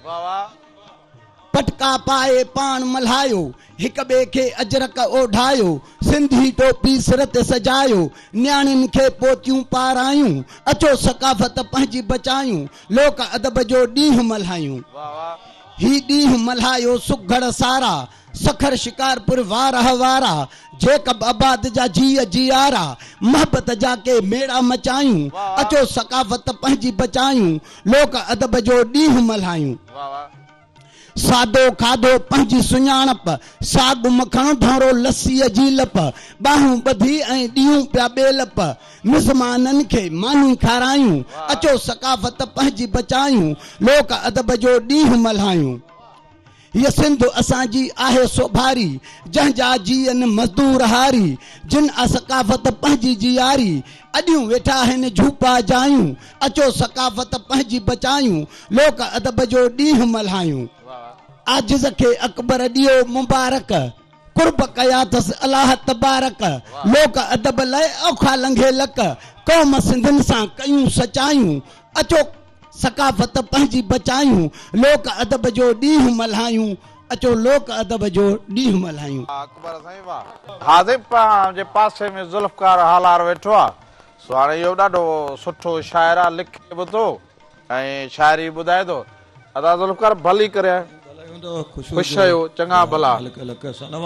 پٽڪا پائي پاڻ ملهايو، هڪ ٻئي کي اجرڪ اوڍايو، سنڌي ٽوپي سر تي سجايو، نياڻين کي پوتيون پارايون، اچو ثقافت پنهنجي بچايون، لوڪ ادب جو ڏينهن ملهايون. هي ڏينهن ملهايو سگهڙ سارا، سکر شڪارپور وارهه وارا، جيڪب آباد جا جيء جيارا، محبت جا ڪي ميڙا مچايون، اچو ثقافت پنهنجي بچايون، لوڪ ادب جو ڏينهن ملهايون. سادو کاڌو پنهنجي سڃاڻپ، ساڳ مکڻ ڌونرو لسيء جي لپ، ٻانهون ٻڌي ۽ ڏيون پيا ٻيلپ، مزمانن کي ماني کارايون، اچو ثقافت پنهنجي بچايون، لوڪ ادب جو ڏينهن ملهايون. هيء سنڌ اسان جي آهي سوڀاري، جنهن جا جيئن مزدور هاري، جن آ ثقافت پنهنجي جياري، اڏيون ويٺا هن جهوپا جايون، اچو ثقافت پنهنجي بچايون، لوڪ ادب جو ڏينهن ملهايون. عاجز کي اڪبر ڏيو مبارڪ، قرب ڪيا اٿس الله تبارڪ، لوڪ ادب لئه اوکا لنگهي لڪ، قوم سنڌين سان ڪيون سچايون، اچو ثقافت پنهنجي بچايون، لوڪ ادب جو ڏينهن ملهايون، اچو لوڪ ادب جو ڏينهن ملهايون. واھ اڪبر سائين واھ. ها سائين پاڻ جي پاسي ۾ ذوالفقار هالار ويٺو آ سو هاڻي اهو ڏاڍو سٺو شاعر آ لکي به ٿو ۽ شاعري به ٻڌائي ٿو ادا ذوالفقار ڀلي ڪري آيو خوش آهيو چڱا ڀلا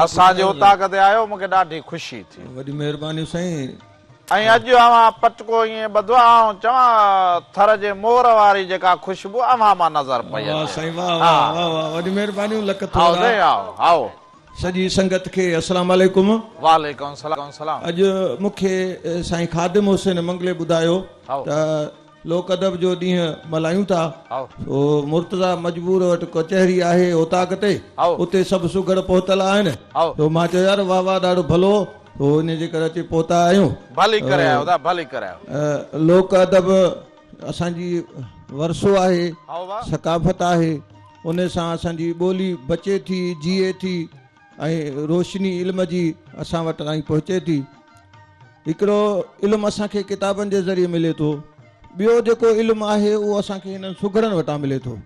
اسان جي اوطاق تي آيو مونکي ڏاڍي خوشي ٿي. وڏي مهرباني سائين. ۽ اڄ اوهان پٽڪو ائين ٻڌو آ آئون چوان ٿر جي مور واري جيڪا خوشبو اوهان مان نظر پئي اچي. واه سائين واه واه واه واه وڏي مهربانيون لک آئو ٿورا. سائين آئو آئو. سڄي سنگت کي السلام عليڪم. وعليڪم السلام. اڄ مون کي سائين خادم حسين منگلي ٻڌايو ته لوڪ ادب جو ڏينهن ملهايون ٿا سو مرتضيٰ مجبور وٽ ڪچهري آهي اوطاق تي اتي سڀ سگهڙ پهتل آهن سو مان چيو يار واه واه ڏاڍو ڀلو سو ان جي ڪري اچي پهتا آهيون. ڀلي ڪري آيو ادا ڀلي ڪري آيو. لوڪ ادب اسان جي ورثو آهي ثقافت آهي ان سان اسان جي ٻولي بچي ٿي جيئي ٿي ۽ روشني علم جي اسان وٽ تائين پهچي ٿي. هڪڙو علم اسان کي ڪتابن جي ذريعي ملي ٿو، ٻيو جيڪو علم آهي اهو اسان کي هنن سگهڙن وٽان ملي ٿو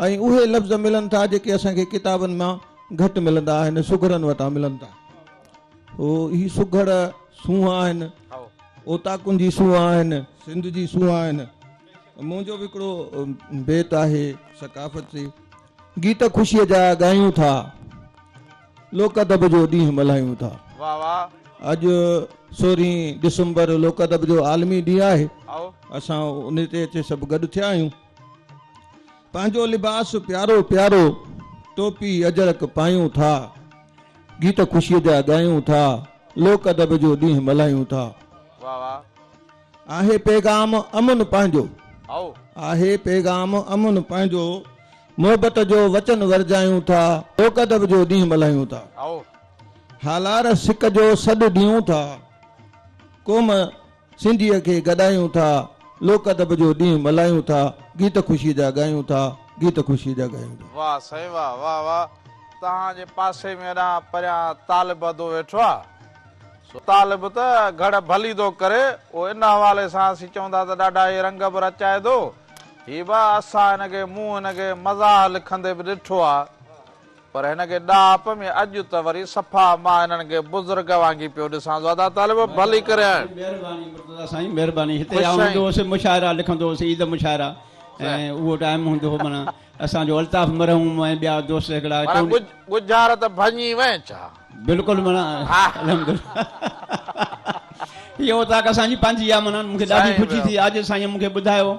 ۽ اهي لفظ ملن ٿا جيڪي اسان کي ڪتابن مان گهٽ ملندا آهن، سگهڙن وٽان ملن ٿا. سو هي سگهڙ سونهن آهن، اوطاقن جي سونهن آهن، سنڌ جي سونهن آهن. منهنجو به هڪڙو بيت آهي ثقافت تي، گيت خوشيء جا ڳايون ٿا. لوڪ ادب جو ڏينهن ملهايون ٿا. واه واه. اڄ سورهين ڊسمبر لوڪ ادب جو عالمي ڏينهن آهي. اسان ان تي اچي سڀ گڏ ٿيا آهيون. پنهنجو لباس پيارو پيارو ٽوپي اجرڪ پايون ٿا. گيت خوشيء جا ڳايون ٿا. لوڪ ادب جو ڏينهن ملهايون ٿا. واه واه. آهي پيغام امن پنهنجو. آهي پيغام امن پنهنجو. محبت جو وچن ورجايون ٿا. لوڪ ادب جو ڏينهن ملهايون ٿا. هالار سڪ جو سڏ ڏيون ٿا. قوم سنڌيء کي گڏايون ٿا. لوڪ ادب جو ڏينهن ملهايون ٿا، گيت خوشيء جا ڳايون ٿا، گيت خوشيء جا ڳايون ٿا. واه سائين واه واه واه توهان جي پاسي ۾ هيڏانهن پريان طالب ادو ويٺو آ سو طالب ته گهڙ ڀلي ٿو ڪري اهو ان حوالي سان اسين چون ٿا ته ڏاڍا هي رنگ به رچائي ٿو هي به اسان هن کي مون هن کي مزاح لکندي به ڏٺو آ پر هن کي ڏاهپ ۾ اڄ ته وري صفا مان هنن کي بزرگ وانگي پيو ڏسان ٿو ادا طالب ڀلي ڪري آئين. مهرباني مرتضيٰ سائين مهرباني هتي خوش آئون آهين. ايندو هوس مشاعرا لکندو هوس عيد مشاعرا ۽ اهو ٽائيم هوندو هو معنيٰ اسان جو الطاف مرحوم ۽ ٻيا دوست هڪڙا معنيٰ ڳجهارت ڀڃي وئين ڇا؟ بلڪل معنيٰ الحمدلله هي اوطاق اسان جي پنهنجي آ معنيٰ مون کي ڏاڍي خوشي ٿي اڄ سائين مون کي ٻڌايو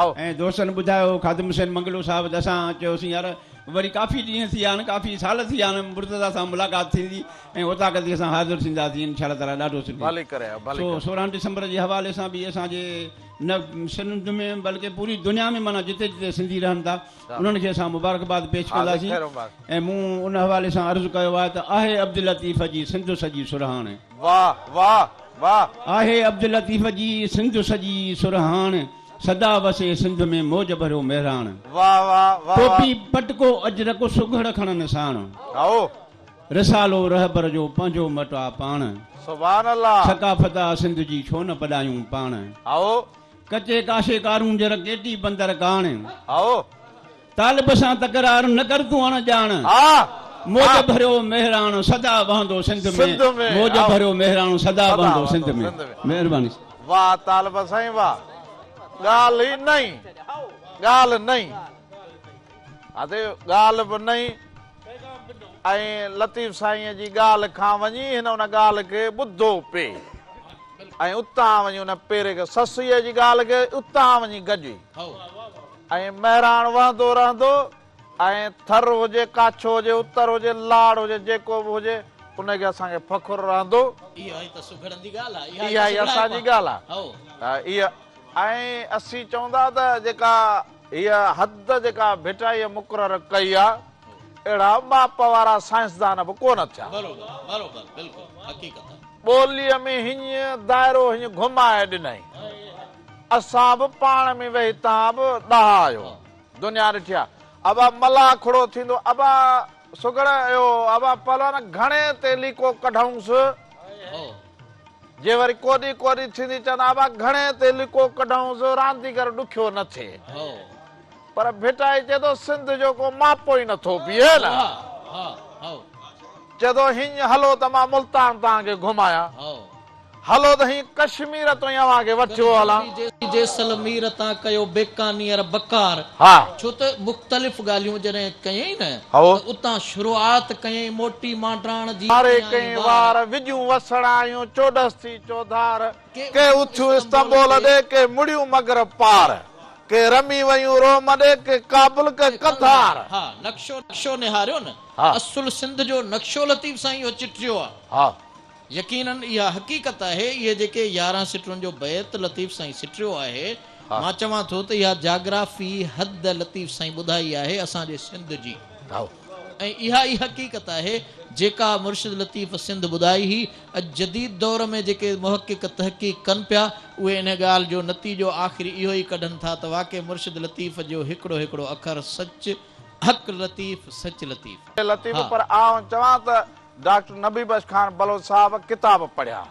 ۽ دوستن ٻڌايو خادم حسين منگلو صاحب ته اسان چيوسين يار وري ڪافي ڏينهن ٿي ويا آهن ڪافي سال ٿي ويا آهن مرتضيٰ سان ملاقات ٿيندي ۽ اوطاق تي اسان حاضر ٿينداسين انشاء الله تعاليٰ ڏاڍو سٺو ڀلي ڪري آيو ڀلي سو ڪري. 16 ڊسمبر جي حوالي سان به اسان جي نه سنڌ ۾ بلڪه پوري دنيا ۾ معنيٰ جتي جتي سنڌي رهن ٿا انهن کي اسان مبارڪباد پيش ڪنداسين ۽ مون ان حوالي سان عرض ڪيو آهي ته آهي عبداللطيف جي سنڌ سڄي سرهاڻ. واه واه واه. آهي عبداللطيف جي سنڌ سڄي سرهاڻ، سدا وسي سنڌ ۾ موج ڀريو مهراڻ. واه واه واه واه. ٽوپي پٽڪو اجرڪ سگهڙ کڻن ساڻ. هائو. رسالو رهبر جو پنهنجو مٽ آ پاڻ. سبحان الله. ثقافت آ سنڌ جي ڇو نه پڏايون پاڻ. هائو. ڪچي ڪاشي ڪارونجهر ڪيٽي بندر ڪاڻ. هائو. طالب سان تڪرار نه ڪر تون اڻ ڄاڻ. موج ڀريو مهراڻ سدا وهندو سنڌ ۾. موج ڀريو مهراڻ سدا وهندو سنڌ ۾. مهرباني. واه طالب سائين واه ڳالهه ئي نئين ڳالهه نئين ادي ڳالهه به نئين ۽ لطيف سائين جي ڳالهه کان وڃي هن ان ڳالهه کي ٻڌو پي ۽ اتان وڃي ان پيري کي سسئيء جي ڳالهه کي اتان وڃي گجي. ۽ مهراڻ وهندو رهندو ۽ ٿر هجي، ڪاڇو هجي، اتر هجي، لاڙ هجي، جيڪو به هجي، ان کي اسان کي فخر رهندو. اها ئي ته سگهڙن جي ڳالهه آهي. اها ئي اسان جي ڳالهه آهي. اها ۽ اسين چوندا ته جيڪا هيء حد جيڪا ڀٽائيء مقرر ڪئي آهي، اهڙا ماپ وارا سائنسدان به ڪونه ٿيا. بروبر بروبر بلڪل حقيقت آهي. ٻوليء ۾ هينئن دائرو هينئن گهمائي ڏنائين. اسان به پاڻ ۾ ويهي توهان به ڏاها آهيو. دنيا ڏٺي آ. ابا ملاکڙو ٿيندو. ابا سگهڙ اهو ابا پهلوان گهڻي تي ليڪو ڪڍئونس. جي وري ڪوڏي ڪوڏي ٿيندي چوندا ابا گهڻي تي ليڪو ڪڍئونس رانديگر ڏکيو نه ٿئي. پر ڀٽائي چئي ٿو سنڌ جو ڪو ماپو ئي نٿو بيهي نه. چئي ٿو هينئن هلو ته مان ملتان توهان کي گهمايان. هلو ته هينئن ڪشمير تائين اوهان کي وٺيو هلان. جيسلمير تان ڪيو بيڪانير بڪار. ها. ڇو ته مختلف ڳالهيون جڏهن ڪيائين نه هو. ته اتان شروعات ڪيائين موٽي مانڊاڻ جي ماري ڪيائين ڪئين وار. وار، وڄون وسڻ آيون چوڏس ٿي چوڌار. ڪي ڪي اٿيون استنبول ڏي، ڪي مڙيون مغرب پار. ڪي رمي ويون روم ڏي، ڪي ڪابل ڪي قنڌار. ها نقشو نقشو نهاريو نه. ها. اصل سنڌ جو نقشو لطيف سائين اهو چٽيو آ. ها. يقيناً اها حقيقت آهي، اهي جيڪي 11 سٽرن جو بيت لطيف سائين سٽريو آهي، مان چوان ٿو ته اها جاگرافي حد لطيف سائين ٻڌائي آهي اسان جي سنڌ جي ۽ اها ئي حقيقت آهي جيڪا مرشد لطيف سنڌ ٻڌائي هئي. اڄ جديد دور ۾ جيڪي محقق تحقيق ڪن پيا، اهي ان ڳالهه جو نتيجو آخري اهو ئي ڪڍن ٿا ته واقعي مرشد لطيف جو هڪڙو هڪڙو اکر سچ، حق لطيف، سچ لطيف. لطيف پر آئون چوان ته ڊاڪٽر نبي بخش خان بلوچ صاحب ڪتاب پڙهيا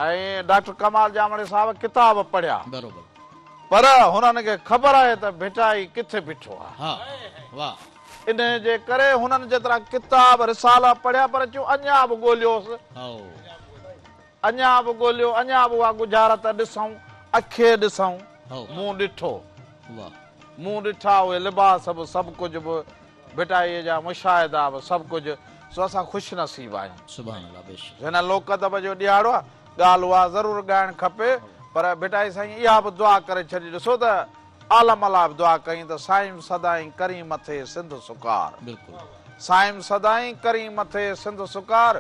۽ ڊاڪٽر ڪمال ڄامڙي صاحب ڪتاب پڙهيا پر هنن کي خبر آهي ته ڀٽائي ڪٿي بيٺو آهي انهي جي ڪري هنن جيترا ڪتاب رسالا پڙهيا پر چيو اڃا به ڳوليوس اڃا به ڳوليو اڃا به اها ڳجهارت ڏسون اکي ڏسون مون ڏٺو مون ڏٺا اهي لباس به سڀ ڪجهه به ڀٽائيء جا مشاهدا به سڀ ڪجهه، سو اسان خوش نصيب آهيون. سبحان الله بيشڪ. هن لوڪ ادب جو ڏهاڙو آ، ڳالهه اها ضرور ڳائڻ کپي، پر ڀٽائي سائين اها به دعا ڪري ڇڏي، ڏسو ته عالم لاء به دعا ڪيائين ته سائين سدائين ڪرين مٿي سنڌ سڪار. بلڪل. سائين سدائين ڪرين مٿي سنڌ سڪار،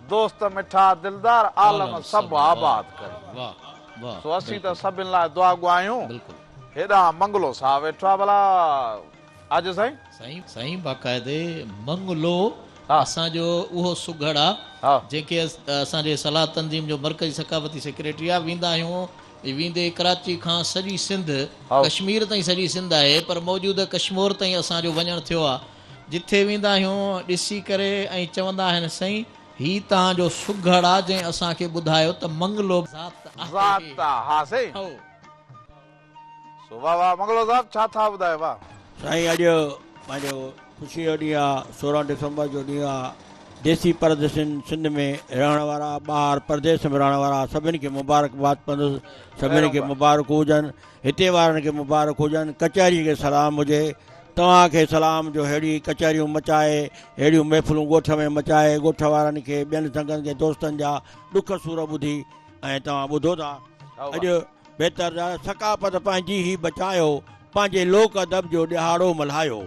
دوست مٺا دلدار عالم سڀ آباد ڪرين. واه واه. سو اسين ته سڀن لاء دعاگو آهيون. بلڪل. هيڏانهن منگلو صاحب ويٺو آ ڀلا. عاجز سائين. سائين سائين باقاعدي منگلو اسان جو اهو سگهڙ آ جنهن کي اسان جي صلاح تنظيم جو مرڪزي ثقافتي سيڪريٽري آ ويندا آهيون ويندي ڪراچي کان سڄي سنڌ، ڪشمير تائين سڄي سنڌ آهي پر موجوده ڪشمور تائين اسان جو وڃڻ ٿيو آ. جٿي ويندا آهيون ڏسي ڪري ۽ چوندا آهن سائين هي توهان جو سگهڙ آ جنهن اسان کي ٻڌايو ته منگلو ذات آهي. ذات آ ها سائين. سو واه واه منگلو صاحب ڇا ٿا ٻڌايو واه. سائين اڄ پنهنجو خوشي جو ڏينهن آ 16 ڊسمبر جو ڏينهن آ ديسي پرديسين سنڌ ۾ رهڻ وارا ٻاهر پرديس ۾ رهڻ وارا سڀن کي مبارڪباد پندس سڀن کي مبارڪون هجن هتي وارن کي مبارڪ هجن ڪچهري کي سلام هجي توهان کي سلام جو ههڙي ڪچهريون مچائي ههڙيون محفلون ڳوٺ ۾ مچائي ڳوٺ وارن کي ٻين سنگن کي دوستن جا ڏک سور ٻڌي ۽ توهان ٻڌو ٿا اڄ بهتر ته ثقافت پنهنجي هي بچايو، پنهنجي لوڪ ادب جو ڏهاڙو ملهايو.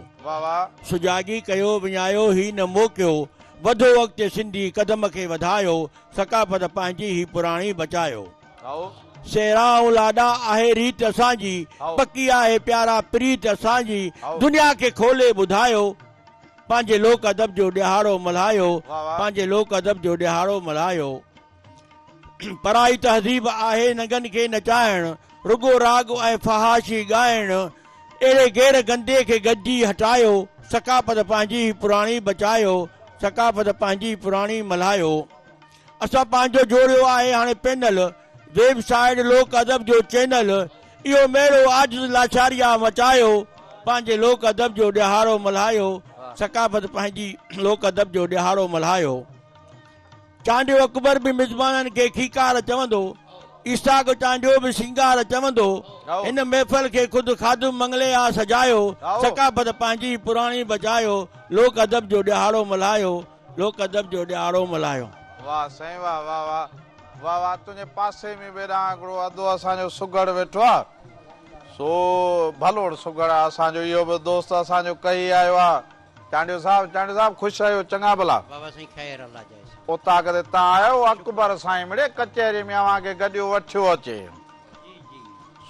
سجاڳي ڪيو، وڃايو هي نه موقعو، وڌو اڳتي سنڌي قدم کي وڌايو، ثقافت پنهنجي هي پراڻي بچايو. سهرا ۽ لاڏا آهي ريت اسان جي، پڪي آهي پيارا پريت اسان جي، دنيا کي کولي ٻڌايو، پنهنجي لوڪ ادب جو ڏهاڙو ملهايو، پنهنجي لوڪ ادب جو ڏهاڙو ملهايو. پرائي تهذيب آهي ننگن کي نچائڻ، رڳو راڳ ۽ فحاشي ڳائڻ، اهڙي غير گندي کي گڏجي هٽايو، ثقافت پنهنجي هي پراڻي بچايو، ثقافت پنهنجي پراڻي ملهايو. اسان پنهنجو جوڙيو آهي هاڻي پينل، ويب سائيٽ لوڪ ادب جو چينل، اهو ميڙو عاجز لاشاريا مچايو، پنهنجي لوڪ ادب جو ڏهاڙو ملهايو، ثقافت پنهنجي لوڪ ادب جو ڏهاڙو ملهايو. چانڊيو اڪبر به مزمانن کي کيڪار چوندو، عيساڪ چانڊيو به سينگار چوندو، هن محفل کي خود خادم منگلي آ سجايو، ثقافت پنهنجي پراڻي بچايو، لوڪ ادب جو ڏهاڙو ملهايو، لوڪ ادب جو ڏهاڙو ملهايو. واه سائين واه واه واه واه واه تنهنجي پاسي ۾ به هيڏانهن هڪڙو ادو اسان جو سگهڙ ويٺو آ سو ڀلوڙ سگهڙ آ اسان جو اهو به دوست اسان جو ڪهي آيو آ چانڊيو صاحب چانڊيو صاحب خوش آهيو چڱا ڀلا. بابا سائين خير الله جائي سائين. اوطاق تي تان آيو اڪبر سائين مڙي ڪچهري ۾ اوهان کي گڏيو وٺيو اچي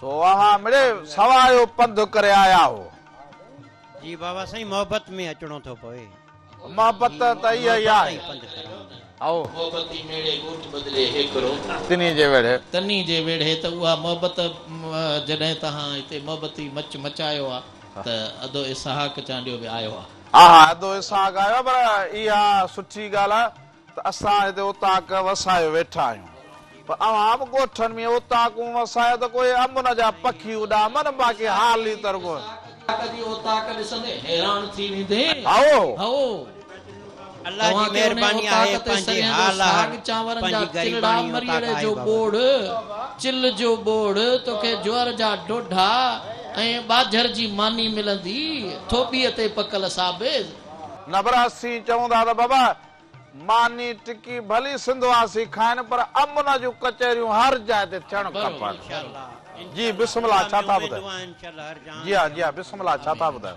سو اوهان مڙي سوايو پنڌ ڪري آيا هو. جي بابا سائين محبت ۾ اچڻو ٿو پوي. محبت ته اها ئي آهي. هائو. محبتي ميڙي ڳوٺ بدلي هيڪرو. تني جي ويڙهي. تني جي ويڙهي ته اها محبت جڏهن توهان هتي محبتي مچ مچايو آ. ته ادو اسحاق چانڊيو به آيو آ. ها ها ادو اسحاق آيو آ پر اها سٺي ڳالهه آ ته اسان هتي اوطاق وسايو ويٺا آهيون پر اوهان به ڳوٺن ۾ اوطاقون وسايو ته ڪوئي امن جا پکي اڏامن باقي حالي ته رڳو. اسحاق جي اوطاق ڏسندين حيران ٿي ويندين. هائو. هائو. الله جي توهان کي انهي مهرباني آهي اوطاق تي پنهنجي سريان جو حال آهر ساڳ چانورن جا پنهنجي چلڙا غريباڻي اوطاق مريئڙي آهي جو بابا. ٻوڙ چل جو ٻوڙ توکي جوئر جا ڍوڍا ۽ ٻاجهر جي ماني ملندي ٿوٻيء تي پڪل ثابت. نه پر اسين چئون ٿا ته بابا ماني ٽڪي ڀلي سنڌ واسي کائن پر امن جون ڪچهريون هر جاء تي ٿيڻ کپن. جي بسم الله ڇا ٿا ٻڌايو. جي ها جي ها بسم الله ڇا ٿا ٻڌايو.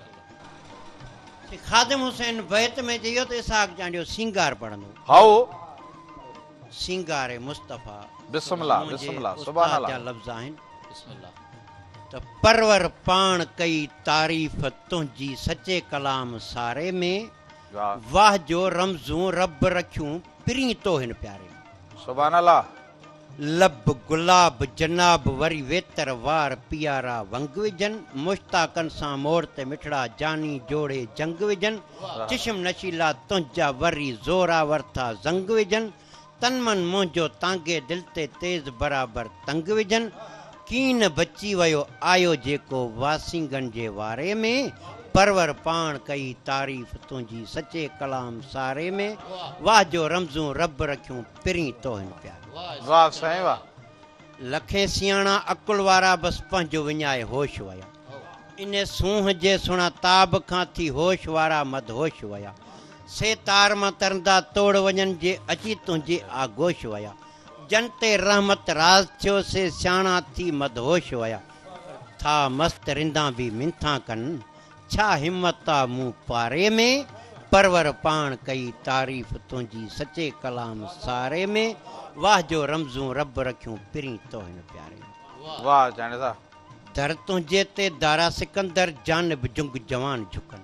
خادم حسين بيت ۾ چيو ته اسحاق چانڊيو سينگار پڙهندو. هائو. سينگار مصطفيٰ بسم الله منهنجي بسم الله سبحان استاد جا الله. لفظ آهن. بسم الله. ته پرور پاڻ ڪئي تعريف تنهنجي سچي ڪلام ساري ۾، واه جو رمزون رب رکيون پرين تو هن پياري ۾. سبحان الله. لب گلاب جناب وري ويتر وار پيارا ونگ وجهن، مشتاقن سان مور تي مٺڙا جاني جوڙي جنگ وجهن، چشم نشيلا تنهنجا وري زوراور ٿا زنگ وجهن، تن من منهنجو تانگهي دل تي تيز برابر تنگ وجهن، ڪين بچي ويو آيو جيڪو واسينگن جي واري ۾، پرور پاڻ ڪئي تعريف تنهنجي سچي ڪلام ساري ۾، واه جو رمزون رب رکيون پرين توهن پياري. واه سائين واه. لکين سياڻا عقل وارا بس پنهنجو وڃائي هوش ويا. انهي سونهن جي سهڻا تاب کان ٿي هوش وارا مدهوش ويا. سي تار مان ترندا توڙ وڃن جي اچي تنهنجي آغوش ويا. جن تي رحمت راز ٿيو سي سياڻا ٿي مدهوش ويا. ٿا مست رندان به منٿان ڪن ڇا همت آ مون پاري ۾، پرور پاڻ ڪئي تعريف تنهنجي سچي ڪلام ساري ۾، واه جو رمزون رب رکيون پرين توهن پياري ۾. واه چانڊيو صاحب. در تنهنجي تي دارا سڪندر جانب جنگ جوان جهڪن،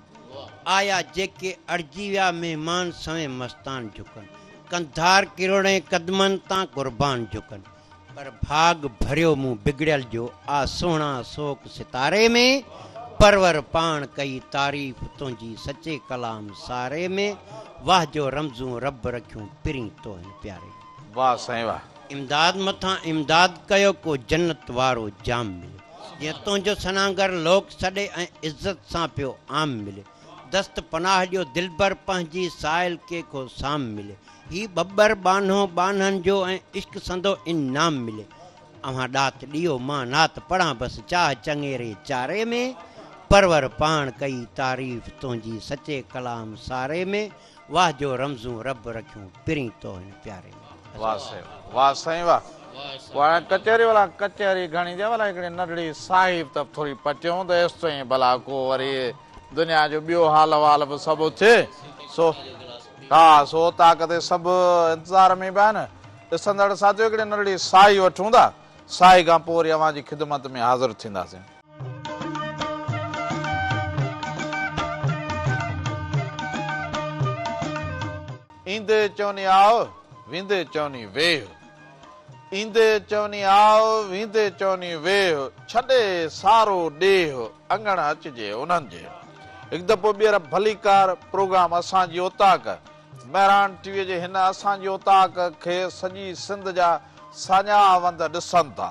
آيا جيڪي اڙجي ويا مهمان سوين مستان جهڪن، قنڌار ڪروڙين قدمن تان قربان جهڪن. پر ڀاڳ ڀريو مون بگڙيل جو آ سهڻا سوڪ ستاري ۾، پرور پاڻ ڪئي تعريف تنهنجي سچي ڪلام ساري ۾، واه جو رمزون رب رکيون پرين تو هن پياري ۾. واه سائين واه. امداد مٿان امداد ڪيو ڪو جنت وارو جام ملي، جيئن تنهنجو ثناگر لوڪ سڏي ۽ عزت سان پيو عام ملي، دست پناهه ڏيو دلبر پنهنجي سائل کي ڪو سام ملي. هي ٻٻر ٻانهو ٻانهن جو ۽ عشق سندو انعام ملي. اوهان ڏات ڏيو مان نعت پڙهان بس چاهه چڱيري چاري ۾. پرور پاڻ ڪئي تعريف تنهنجي سچي ڪلام ساري ۾. واه جو رمزون رب رکيون پرين تو هن پياري ۾. واه سائين واه سائين واه پوء هاڻي ڪچهري ڀلا ڪچهري گهڻي ٿي ڀلا هڪڙي ننڍڙي ساهي به ته ٿوري پٽيون ته ايستائين ڀلا ڪو وري دنيا جو ٻيو حال احوال به سڀ ٿئي سو ها سو اوطاق تي سڀ انتظار ۾ به آهن ڏسندڙ ساٿيو هڪڙي ننڍڙي ساهي وٺون ٿا ساهي کان پوء وري اوهان جي خدمت ۾ حاضر ٿينداسين. ايندي چوني آء، ويندي چوني ويهه. ايندي چوني آء، ويندي چوني ويهه، ڇڏي سارو ڏيهه، اڱڻ اچجي انهن جي. هڪ دفعو ٻيهر ڀليڪار پروگرام اسان جي اوطاق، مهراڻ ٽي وي جي هن اسان جي اوطاق کي سڄي سنڌ جا ساڃاهه وند ڏسن ٿا.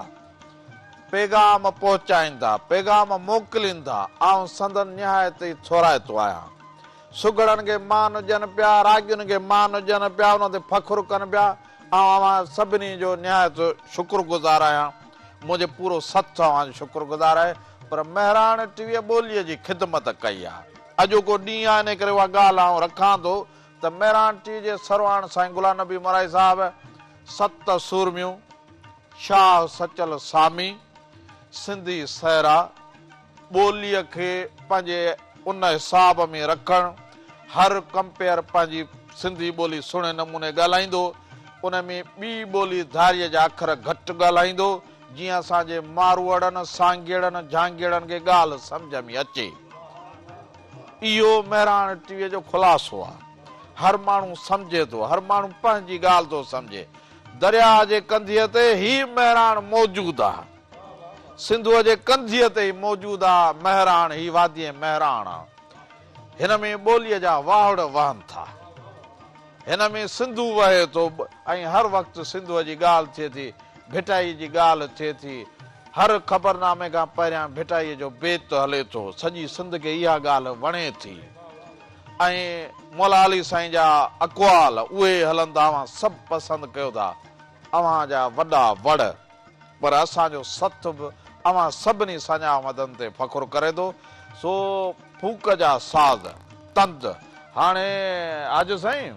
پيغام پهچائين ٿا، پيغام موڪلين ٿا، آئون سندن نهايت ئي ٿورائتو آهيان. سگهڙن کي مان ڏين پيا، راڳين کي مان ڏين پيا، انهن تي فخر ڪن پيا، آئون اوهان سڀني جو نهايت شڪر گذار آهيان، منهنجي پورو سٿ اوهان جو شڪر گذار آهي، پر مهراڻ ٽي ويء ٻوليء جي خدمت ڪئي آهي. اڄوڪو ڏينهن آهي، انهيء ڪري اها ڳالهه آئون رکان ٿو ته مهراڻ ٽي ويء جي سرواڻ سائين غلام نبي مورائي صاحب ست سورميون، شاهه سچل سامي، سنڌي سهرا، ٻوليء کي پنهنجي ان حساب ۾ رکڻ، هر ڪمپيئر پنهنجي سنڌي ٻولي سهڻي نموني ڳالهائيندو، ان ۾ ٻي ٻولي ڌاريء جا اکر گهٽ ڳالهائيندو، جيئن اسان جي ماروئڙن، سانگيئڙن، جهانگيئڙن کي ڳالهه سمجهه ۾ اچي. اهو مهراڻ ٽي ويء جو خلاصو آهي. هر ماڻهو سمجهي ٿو، هر ماڻهو پنهنجي ڳالهه ٿو سمجهي. درياهه جي ڪنڌيء تي هي مهراڻ موجود آهي. سنڌوء جي ڪنڌيء تي ئي موجود آ مهراڻ، هي واديء مهراڻ آ. هن ۾ ٻوليء جا واهڙ وهن ٿا. هن ۾ سنڌو وهي ٿو ۽ هر وقت سنڌوء جي ڳالهه ٿئي ٿي، ڀٽائيء جي ڳالهه ٿئي ٿي. هر خبرنامي کان پهريان ڀٽائيء جو بيت هلي ٿو. سڄي سنڌ کي اها ڳالهه وڻي ٿي ۽ مولا علي سائين جا اقوال اهي هلن ٿا. اوهان سڀ پسند ڪيو ٿا. اوهان جا وڏا وڙ. پر اسان جو سٿ به اوهان سڀني ساڃاهه وندن تي فخر ڪري ٿو، سو ڦوڪ جا ساز، تند، هاڻي اڄ سائين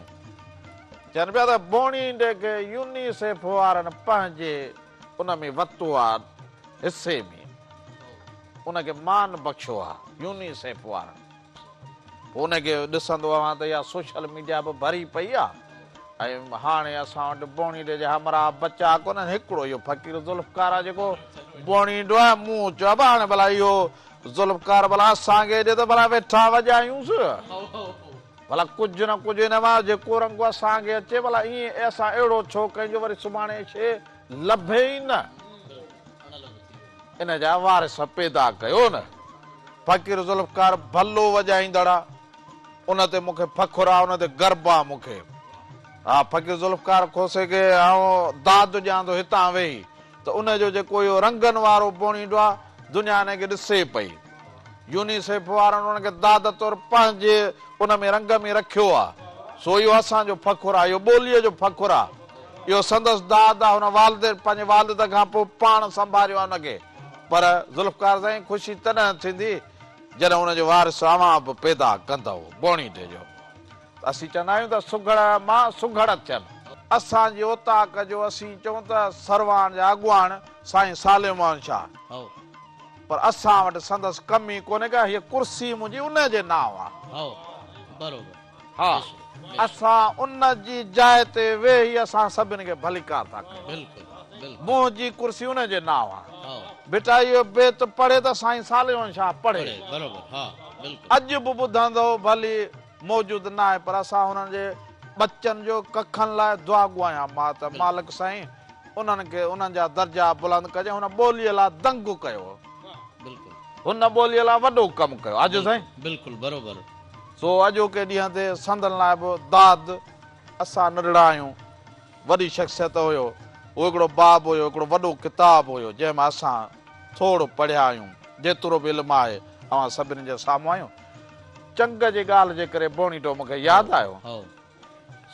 چون پيا ته بوڻينڊي کي يونيسيف وارن پنهنجي ان ۾ وتو آ حصي ۾ ان کي مان بخشيو آ يونيسيف وارن. پوء ان کي ڏسندو اوهان ته اها سوشل ميڊيا به ڀري پئي آ ۽ هاڻي اسان وٽ بوڻيڊي جا همراهه بچا ڪونهن هڪڙو اهو فقير ذوالفقار آ جيڪو بوڻيڊو آ مون چيو ابا هاڻي ڀلا اهو ذوالفقار ڀلا اسان کي ڏي ته ڀلا ويٺا وڄايونس ڀلا ڪجهه نه ڪجهه هن مان جيڪو رنگ اسان کي اچي ڀلا ائين اسان اهڙو ڇو ڪيون جو وري سڀاڻي شيء لڀي ئي نه. ان جا وارث پيدا ڪيو نه. فقير ذوالفقار ڀلو وڄائيندڙ آ، ان تي مون کي فخر آ، ان تي گرب آ مون کي. ها فقير ذوالفقار کوسي کي آئون داد ڏيان ٿو هتان ويهي ته ان جو جيڪو اهو رنگن وارو بوڻيڊو آ، دنيا ان کي ڏسي پئي. يونيسيف وارن ان کي داد طور پنهنجي ان ۾ رنگ ۾ رکيو آ. سو اهو اسان جو فخر آ، اهو ٻوليء جو فخر آ. اهو سندس داد آ، هن والد پنهنجي والد کان پوء پاڻ سنڀاريو آ ان کي. پر ذوالفقار سائين خوشي تڏهن ٿيندي جڏهن ان جو وارث اوهان به پيدا ڪندؤ، بوڻيڊي جو. ته اسين چوندا آهيون ته سگهڙ مان سگهڙ ٿين. اسان جي اوطاق جو اسين چئون ته سرواڻ جا اڳواڻ سائين صالح محمد شاهه. پر اسان وٽ سندس ڪمي ڪونهي ڪا، هيء ڪرسي منهنجي ان جي نانء آ. ها، اسان ان جي جاء تي ويهي اسان سڀني کي ڀليڪار ٿا ڪيون. منهنجي ڪرسي ان جي نانء آ. ڀٽائيء جو بيت پڙهي ته سائين صالح محمد شاهه پڙهي. اڄ به ٻڌندؤ ڀلي موجود ناهي پر اسان هنن جي ٻچن جو ڪکن لاء دعاگو آهيان مان ته مالڪ سائين انهن کي انهن جا درجا بلند ڪجي هن ٻوليء لا دنگ ڪيو. بلڪل. هن ٻوليء لا وڏو ڪم ڪيو. اڄ سائين. بلڪل بروبر. سو اڄوڪي ڏينهن تي سندن لاء به داد. اسان ننڍڙا آهيون. وڏي شخصيت هيو. اهو هڪڙو باب هيو، هڪڙو وڏو ڪتاب هيو، جنهن مان اسان ٿورو پڙهيا آهيون. جيترو به علم آهي، اوهان سڀني جي سامهون آهيون. چنگ جي ڳالهه جي ڪري بوڻيٽو مون کي ياد آيو.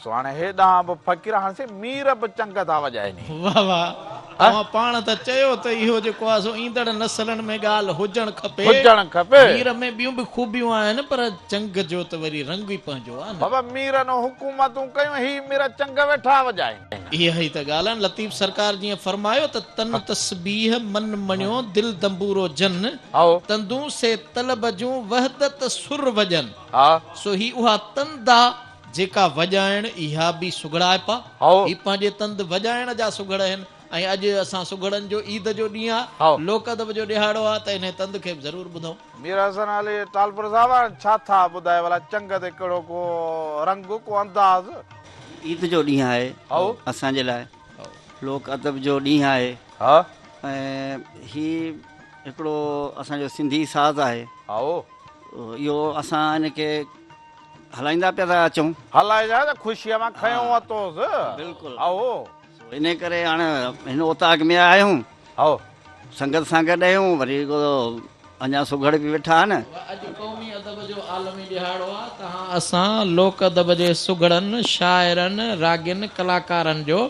سو هاڻي هيڏانهن به فقير هاڻي سي مير به چنگ ٿا وڄائين. واه واه اوهان پاڻ ته چيو ته اهو جيڪو آهي سو ايندڙ نسلن ۾ ڳالهه هجڻ کپي. هجڻ کپي. مير ۾ ٻيون به خوبيون آهن پر چنگ جو ته وري رنگ ئي پنهنجو آهي نه. بابا ميرن حڪومتون ڪيون هي مير چنگ ويٺا وڄائين. اها ئي ته ڳالهه آهي لطيف سرڪار جيئن فرمايو ته تن تسبيح من مڻيو دل دنبورو جن تندون سي طلب جون وحدت سر وڄن. سو هي اها تند آ جيڪا وڄائڻ اها به سگهڙائپ آ. هي پنهنجي تند وڄائڻ جا سگهڙ آهن ۽ اڄ اسان سگهڙن جو عيد جو ڏينهن آ، لوڪ ادب جو ڏهاڙو آ ته انهي تند کي به ضرور ٻڌون. مير حسن علي ٽالپر صاحب هاڻ ڇا ٿا ٻڌايو ڀلا چنگ تي ڪهڙو ڪو رنگ ڪو انداز. عيد جو ڏينهن آهي اسان جي لاء لوڪ ادب جو ڏينهن آهي ۽ هي هڪڙو اسان جو سنڌي ساز آهي. اهو اسان ان کي هلائيندا پيا ٿا اچون. هلائيندا ته خوشيء مان کنيو اٿوس. بلڪل. اهو. ان ڪري هاڻي هن اوطاق ۾ آيا آهيون. هائو. سنگت سان گڏ آهيون وري اڃا سگهڙ به ويٺا آهن. اڄ قومي ادب جو عالمي ڏهاڙو آ تهان اسان لوڪ ادب جي سگهڙن، شاعرن، راڳين، ڪلاڪارن جو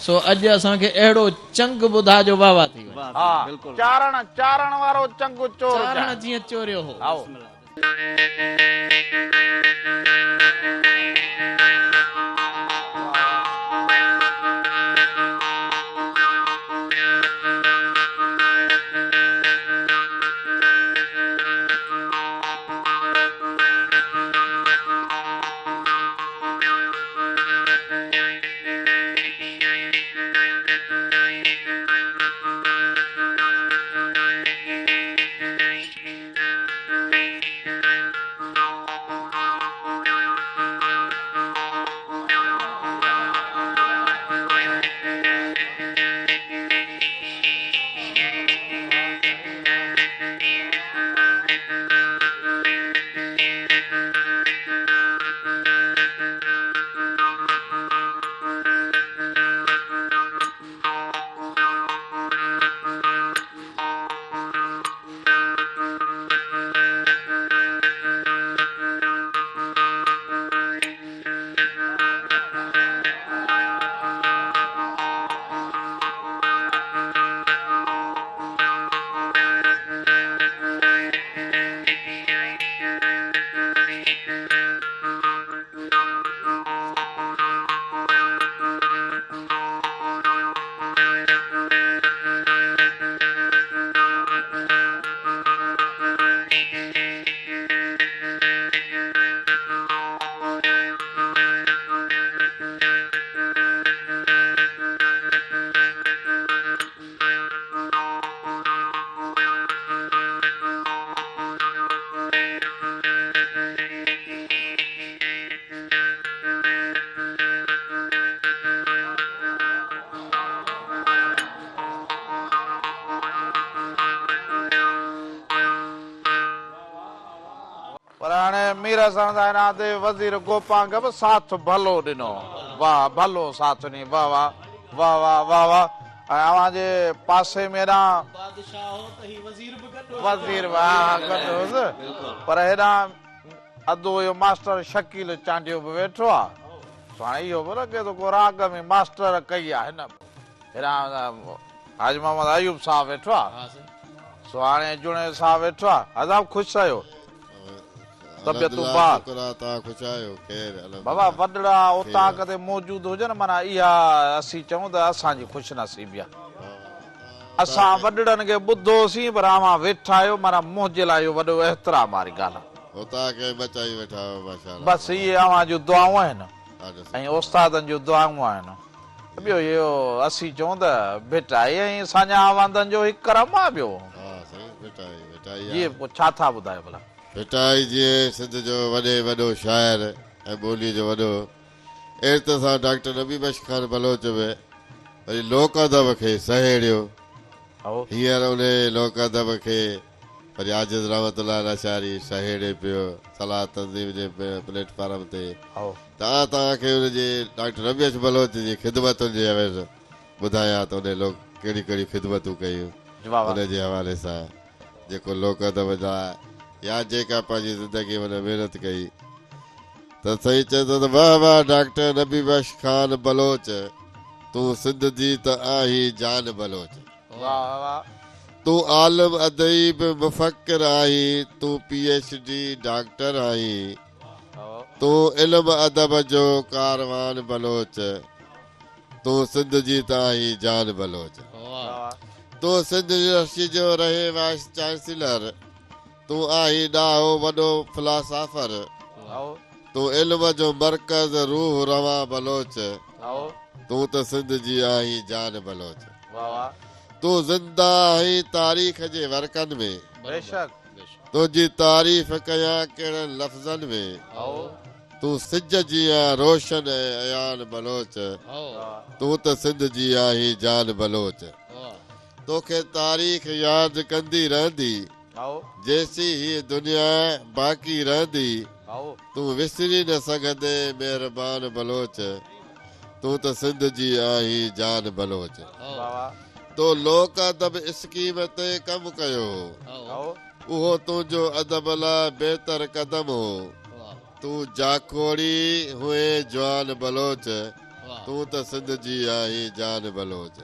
سو اڄ اسان کي اهڙو چنگ ٻڌاء جو واه واه ٿي وڃي. ها چارڻ چارڻ وارو چنگ چور چارڻ جيئن چوريو هو. هائو. پر هاڻي مير حسن سان هن تي وزير گوپانگ به ساٿ ڀلو ڏنو. واه ڀلو ساٿ ڏني واه واه واه واه واه واه ۽ اوهان جي پاسي ۾ هيڏانهن بادشاهه هو ته هي وزير به گڏ هو. وزير به ها گڏ هوس پر هيڏانهن ادو اهو ماسٽر شڪيل چانڊيو به ويٺو آ سو هاڻي اهو به لڳي ٿو ڪو راڳ ۾ ماسٽر ڪئي آ هن به. هيڏانهن حاجي محمد ايوب صاحب ويٺو آ سو هاڻي جوڻيجو صاحب ويٺو آ. حاجي صاحب خوش آهيو؟ طبيعتون بحال؟ بابا وڏڙا اوطاق تي موجود هجن معنيٰ اها اسين چئون ته اسان جي خوش نصيبي آ. اسان وڏڙن کي ٻڌوسين پر اوهان ويٺا آهيو معنيٰ منهنجي لاء اهو وڏو احترام واري ڳالهه آ. بس اهي اوهان جون دعائون آهن ۽ استادن جون دعائون آهن. ٻيو اهو اسين چئون ته ڀٽائي ۽ ساڃاهه وندن جو هڪ ڪرم آ ٻيو. ها سائين ڀٽائي ڀٽائي آ. جي پوء ڇا ٿا ٻڌايو ڀلا. ڀٽائي جيئن سنڌ جو وڏي وڏو شاعر ۽ ٻوليء جو وڏو اهڙي طرح سان ڊاڪٽر نبي بخش خان بلوچ به وري لوڪ ادب کي سهيڙيو. هينئر انهي لوڪ ادب کي وري عاجز رحمت الله لاشاري سهيڙي پيو صلاح تنظيم جي پليٽ فارم تي ته آء توهان کي ان جي ڊاڪٽر نبي بخش بلوچ جي خدمتن جي عيوض ٻڌايان ته انهي لوڪ ڪهڙيون ڪهڙيون خدمتون ڪيون ان جي حوالي سان جيڪو لوڪ ادب لاء يا جيڪا پنهنجي زندگي ۾ هن محنت ڪئي ته سائين چئي ٿو ته واهه واهه ڊاڪٽر نبي بخش خان بلوچ تون سنڌ جي ته آهين جان بلوچ واهه واهه. تون عالم اديب مفڪر آهين تون پي ايڇ ڊي ڊاڪٽر آهين تون علم ادب جو ڪاروان بلوچ تون سنڌ جي ته آهين جان بلوچ تون سنڌ يونيورسٽي جو رهين وائيس چانسيلر تون آهين ڏاهو وڏو فلاسافر تون علم جو مرڪز روح روان بلوچ تون ته سنڌ جي آهين جان بلوچ تون زنده آهين تاريخ جي ورقن ۾. تنهنجي تعريف ڪيان ڪهڙن لفظن ۾. تون سج جيان روشن ۽ عيان بلوچ. تون ته سنڌ جي آهين جان بلوچ. توکي تاريخ ياد ڪندي رهندي. جيسين هيء دنيا باقي رهندي. تون وسري نه سگهندين مهربان بلوچ. تون ته سنڌ جي آهين جان بلوچ. تو لوڪ ادب اسڪيم تي ڪم ڪيو هو. اهو تنهنجو ادب لاء بهتر قدم هو. تون جاکوڙي هئين جوان بلوچ. تون ته سنڌ جي آهين جان بلوچ.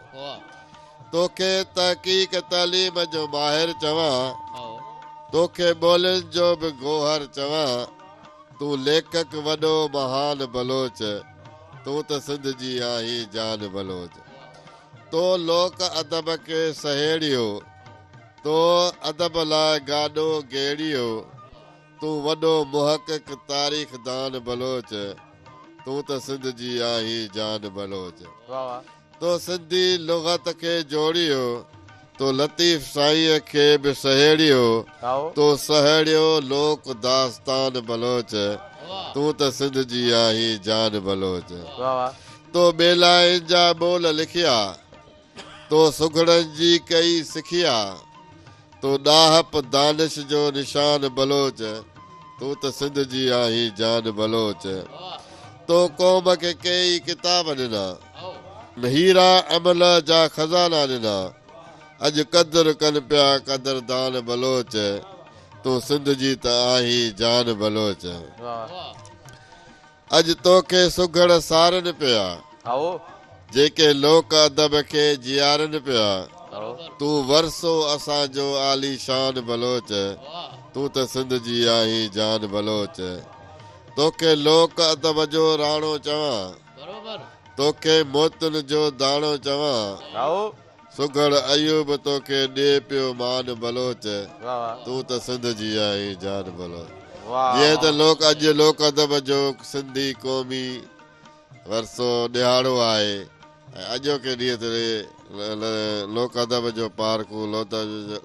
توکي تحقيق تعليم جو ماهر چوان. توکي ٻولين جو به گوهر چوان. تون ليکڪ وڏو مهان بلوچ. تون ته سنڌ جي آهين جان بلوچ. تو لوڪ ادب کي سهيڙيو. تو ادب لاء گاڏو گيڙيو. تون وڏو محقق تاريخدان بلوچ. تون ته سنڌ جي آهين جان بلوچ. تو سنڌي لغت کي جوڙيو. تو لطيف سائينء کي به سهيڙيو. تو سهيڙيو لوڪ داستان بلوچ. تون ته سنڌ جي آهين جان بلوچ. تو ٻيلاين جا ٻول لکيا. تو سگهڙن جي ڪئي سکيا. تو ڏاهپ دانش جو نشان بلوچ. تون ته سنڌ جي آهين جان بلوچ. تو قوم کي ڪيئي ڪتاب ڏنا. هيرا املهه جا خزانا ڏنا. اڄ قدر ڪن پيا قدردان بلوچ. تون سنڌ جي ته آهين جان بلوچ. اڄ توکي سگهڙ سارن پيا. جيڪي لوڪ ادب کي جيارن پيا. تون ورثو اسان جو عاليشان بلوچ. تون ته سنڌ جي آهين جان بلوچ. توکي لوڪ ادب جو راڻو چوان. توکي موتين جو داڻو چوان. سگهڙ ايوب توکي ڏي پيو مان بلوچ. تون ته سنڌ جي آهين جان بلوچ. جيئن ته لوڪ اڄ لوڪ ادب جو سنڌي قومي ورثو ڏهاڙو آهي ۽ اڄوڪي ڏينهن تي لوڪ ادب جو پارکو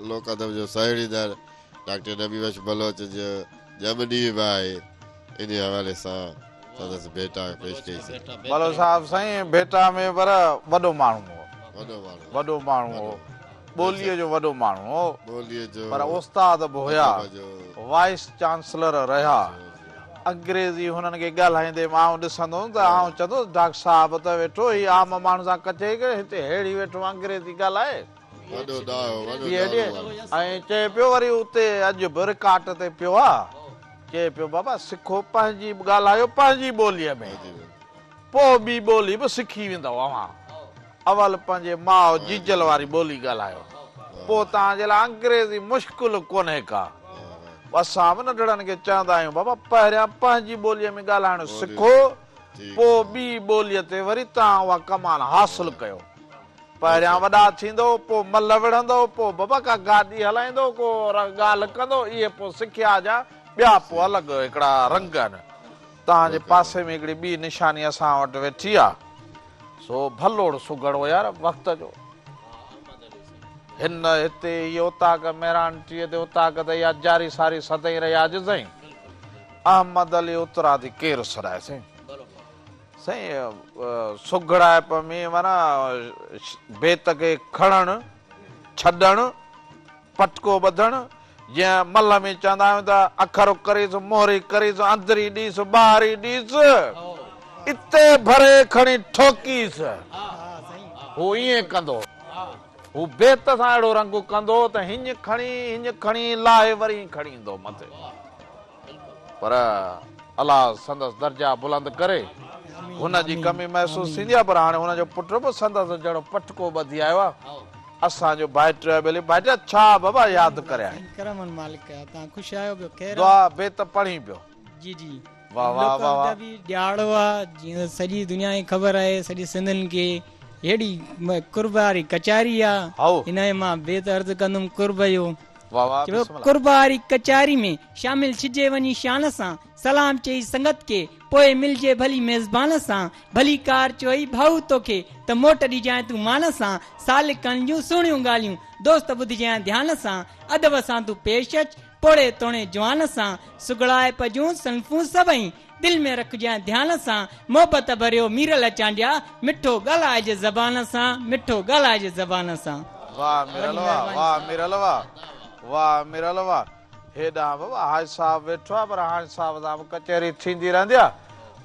لوڪ ادب جو سهيڙيندڙ ڊاڪٽر نبي بخش بلوچ جو ڄم ڏينهن به آهي انهي حوالي سان سندس ڀيٽا پيش ڪئي سين. بلوچ صاحب سائين ڀيٽا ۾ پر وڏو ماڻهو هو. وڏو ماڻهو هو. ٻوليء جو وڏو ماڻهو هو. پر استاد به هيا. وائيس چانسلر رهيا. انگريزي هنن کي ڳالهائيندي آئون ڏسندو هوس ته آئون چوندو هوس ڊاڪٽر صاحب ته ويٺو هي عام ماڻهن سان ڪچهري ڪري هتي ههڙي ويٺو انگريزي ڳالهائي. وڏو ڏاهو وڏو ڏاهو ۽ چئي پيو وري اتي اڄ به رڪارڊ تي پيو آ چئي پيو بابا سکو پنهنجي ڳالهايو پنهنجي ٻوليء ۾ پوء ٻي ٻولي به سکي ويندؤ اوهان اول پنهنجي ماء جيجل واري ٻولي ڳالهايو پوء توهان جي لاء انگريزي مشڪل ڪونهي ڪا اسان به ننڍڙن کي چوندا آهيون بابا پهريان پنهنجي ٻوليء ۾ ڳالهائڻ سکو پوء ٻي ٻوليء تي وري توهان اها ڪمال حاصل ڪيو. پهريان وڏا ٿيندؤ، پوء ملهه وڙهندؤ، پوء بابا ڪا گاڏي هلائيندؤ، ڪو ڳالهه ڪندؤ، اهي پوء سکيا جا ٻيا پوء الڳ هڪڙا رنگ آهن. توهان جي پاسي ۾ هڪڙي ٻي نشاني اسان وٽ ويٺي آ، سو ڀلوڙ سگهڙ هو يار وقت جو. هن هتي هيء اوطاق مهراڻ ٽي تي اوطاق ته اها جاري ساري سدائين رهي عاجز سائين. احمد علي اترادي ڪير سڏائي سائين. سائين سگهڙائپ ۾ معنيٰ بيت کي کڻڻ، ڇڏڻ، پٽڪو ٻڌڻ، جيئن ملهه ۾ چوندا آهيون ته اکر ڪريس، مهري ڪريس، اندري ڏيس، ٻاهري ڏيس، اتي ڀري کڻي ٺوڪيس. هو ائين ڪندو هو. هو بيت سان اهڙو رنگ ڪندو هو ته هيڃ کڻي، هيڃ کڻي، لاهي وري کڻي ايندو مٿي. پر الله سندس درجا بلند ڪري. هن جي ڪمي محسوس ٿيندي آهي پر هاڻي هن جو پٽ به سندس جهڙو پٽڪو ٻڌي آيو آهي. اسان جو ڀائٽيو آهي ٻيلي ڀائٽيا ڇا بابا ياد ڪري آهين. ڪرم مالڪ توهان خوش آهيو ٻيو خير آ. دعا بيت پڙهين پيو. جي جي واه واه واه واه. ادبي ڏهاڙو آ جيئن ته سڄي دنيا کي خبر آهي سڄي سنڌين کي هيڏي قرب واري ڪچهري آ ان ۾ مان بيت عرض ڪندم قرب جو واه واه بسم الله. قرب واري ڪچهري ۾ شامل ٿجي وڃي شان سان سلام چئي سنگت کي پوء ملجي ڀلي ميزبان سان ڀليڪار چوي ڀائو توکي ته موٽ ڏجانء تون مان سان سالڪن جون سهڻيون ڳالهيون دوست ٻڌجانء ڌيان سان ادب سان تون پيش اچ پوڙهي توڻي جوان سان سگهڙائپ جون صنفون سڀئي دل ۾ رکجانء ڌيان سان محبت ڀريو ميرل چانڊيا مٺو ڳالهائج زبان سان مٺو ڳالهائج زبان سان. واه ميرل واه واه ميرل واه واه ميرل واه هيڏانهن بابا حاجي صاحب ويٺو آهي پر حاجي صاحب سان به ڪچهري ٿيندي رهندي آهي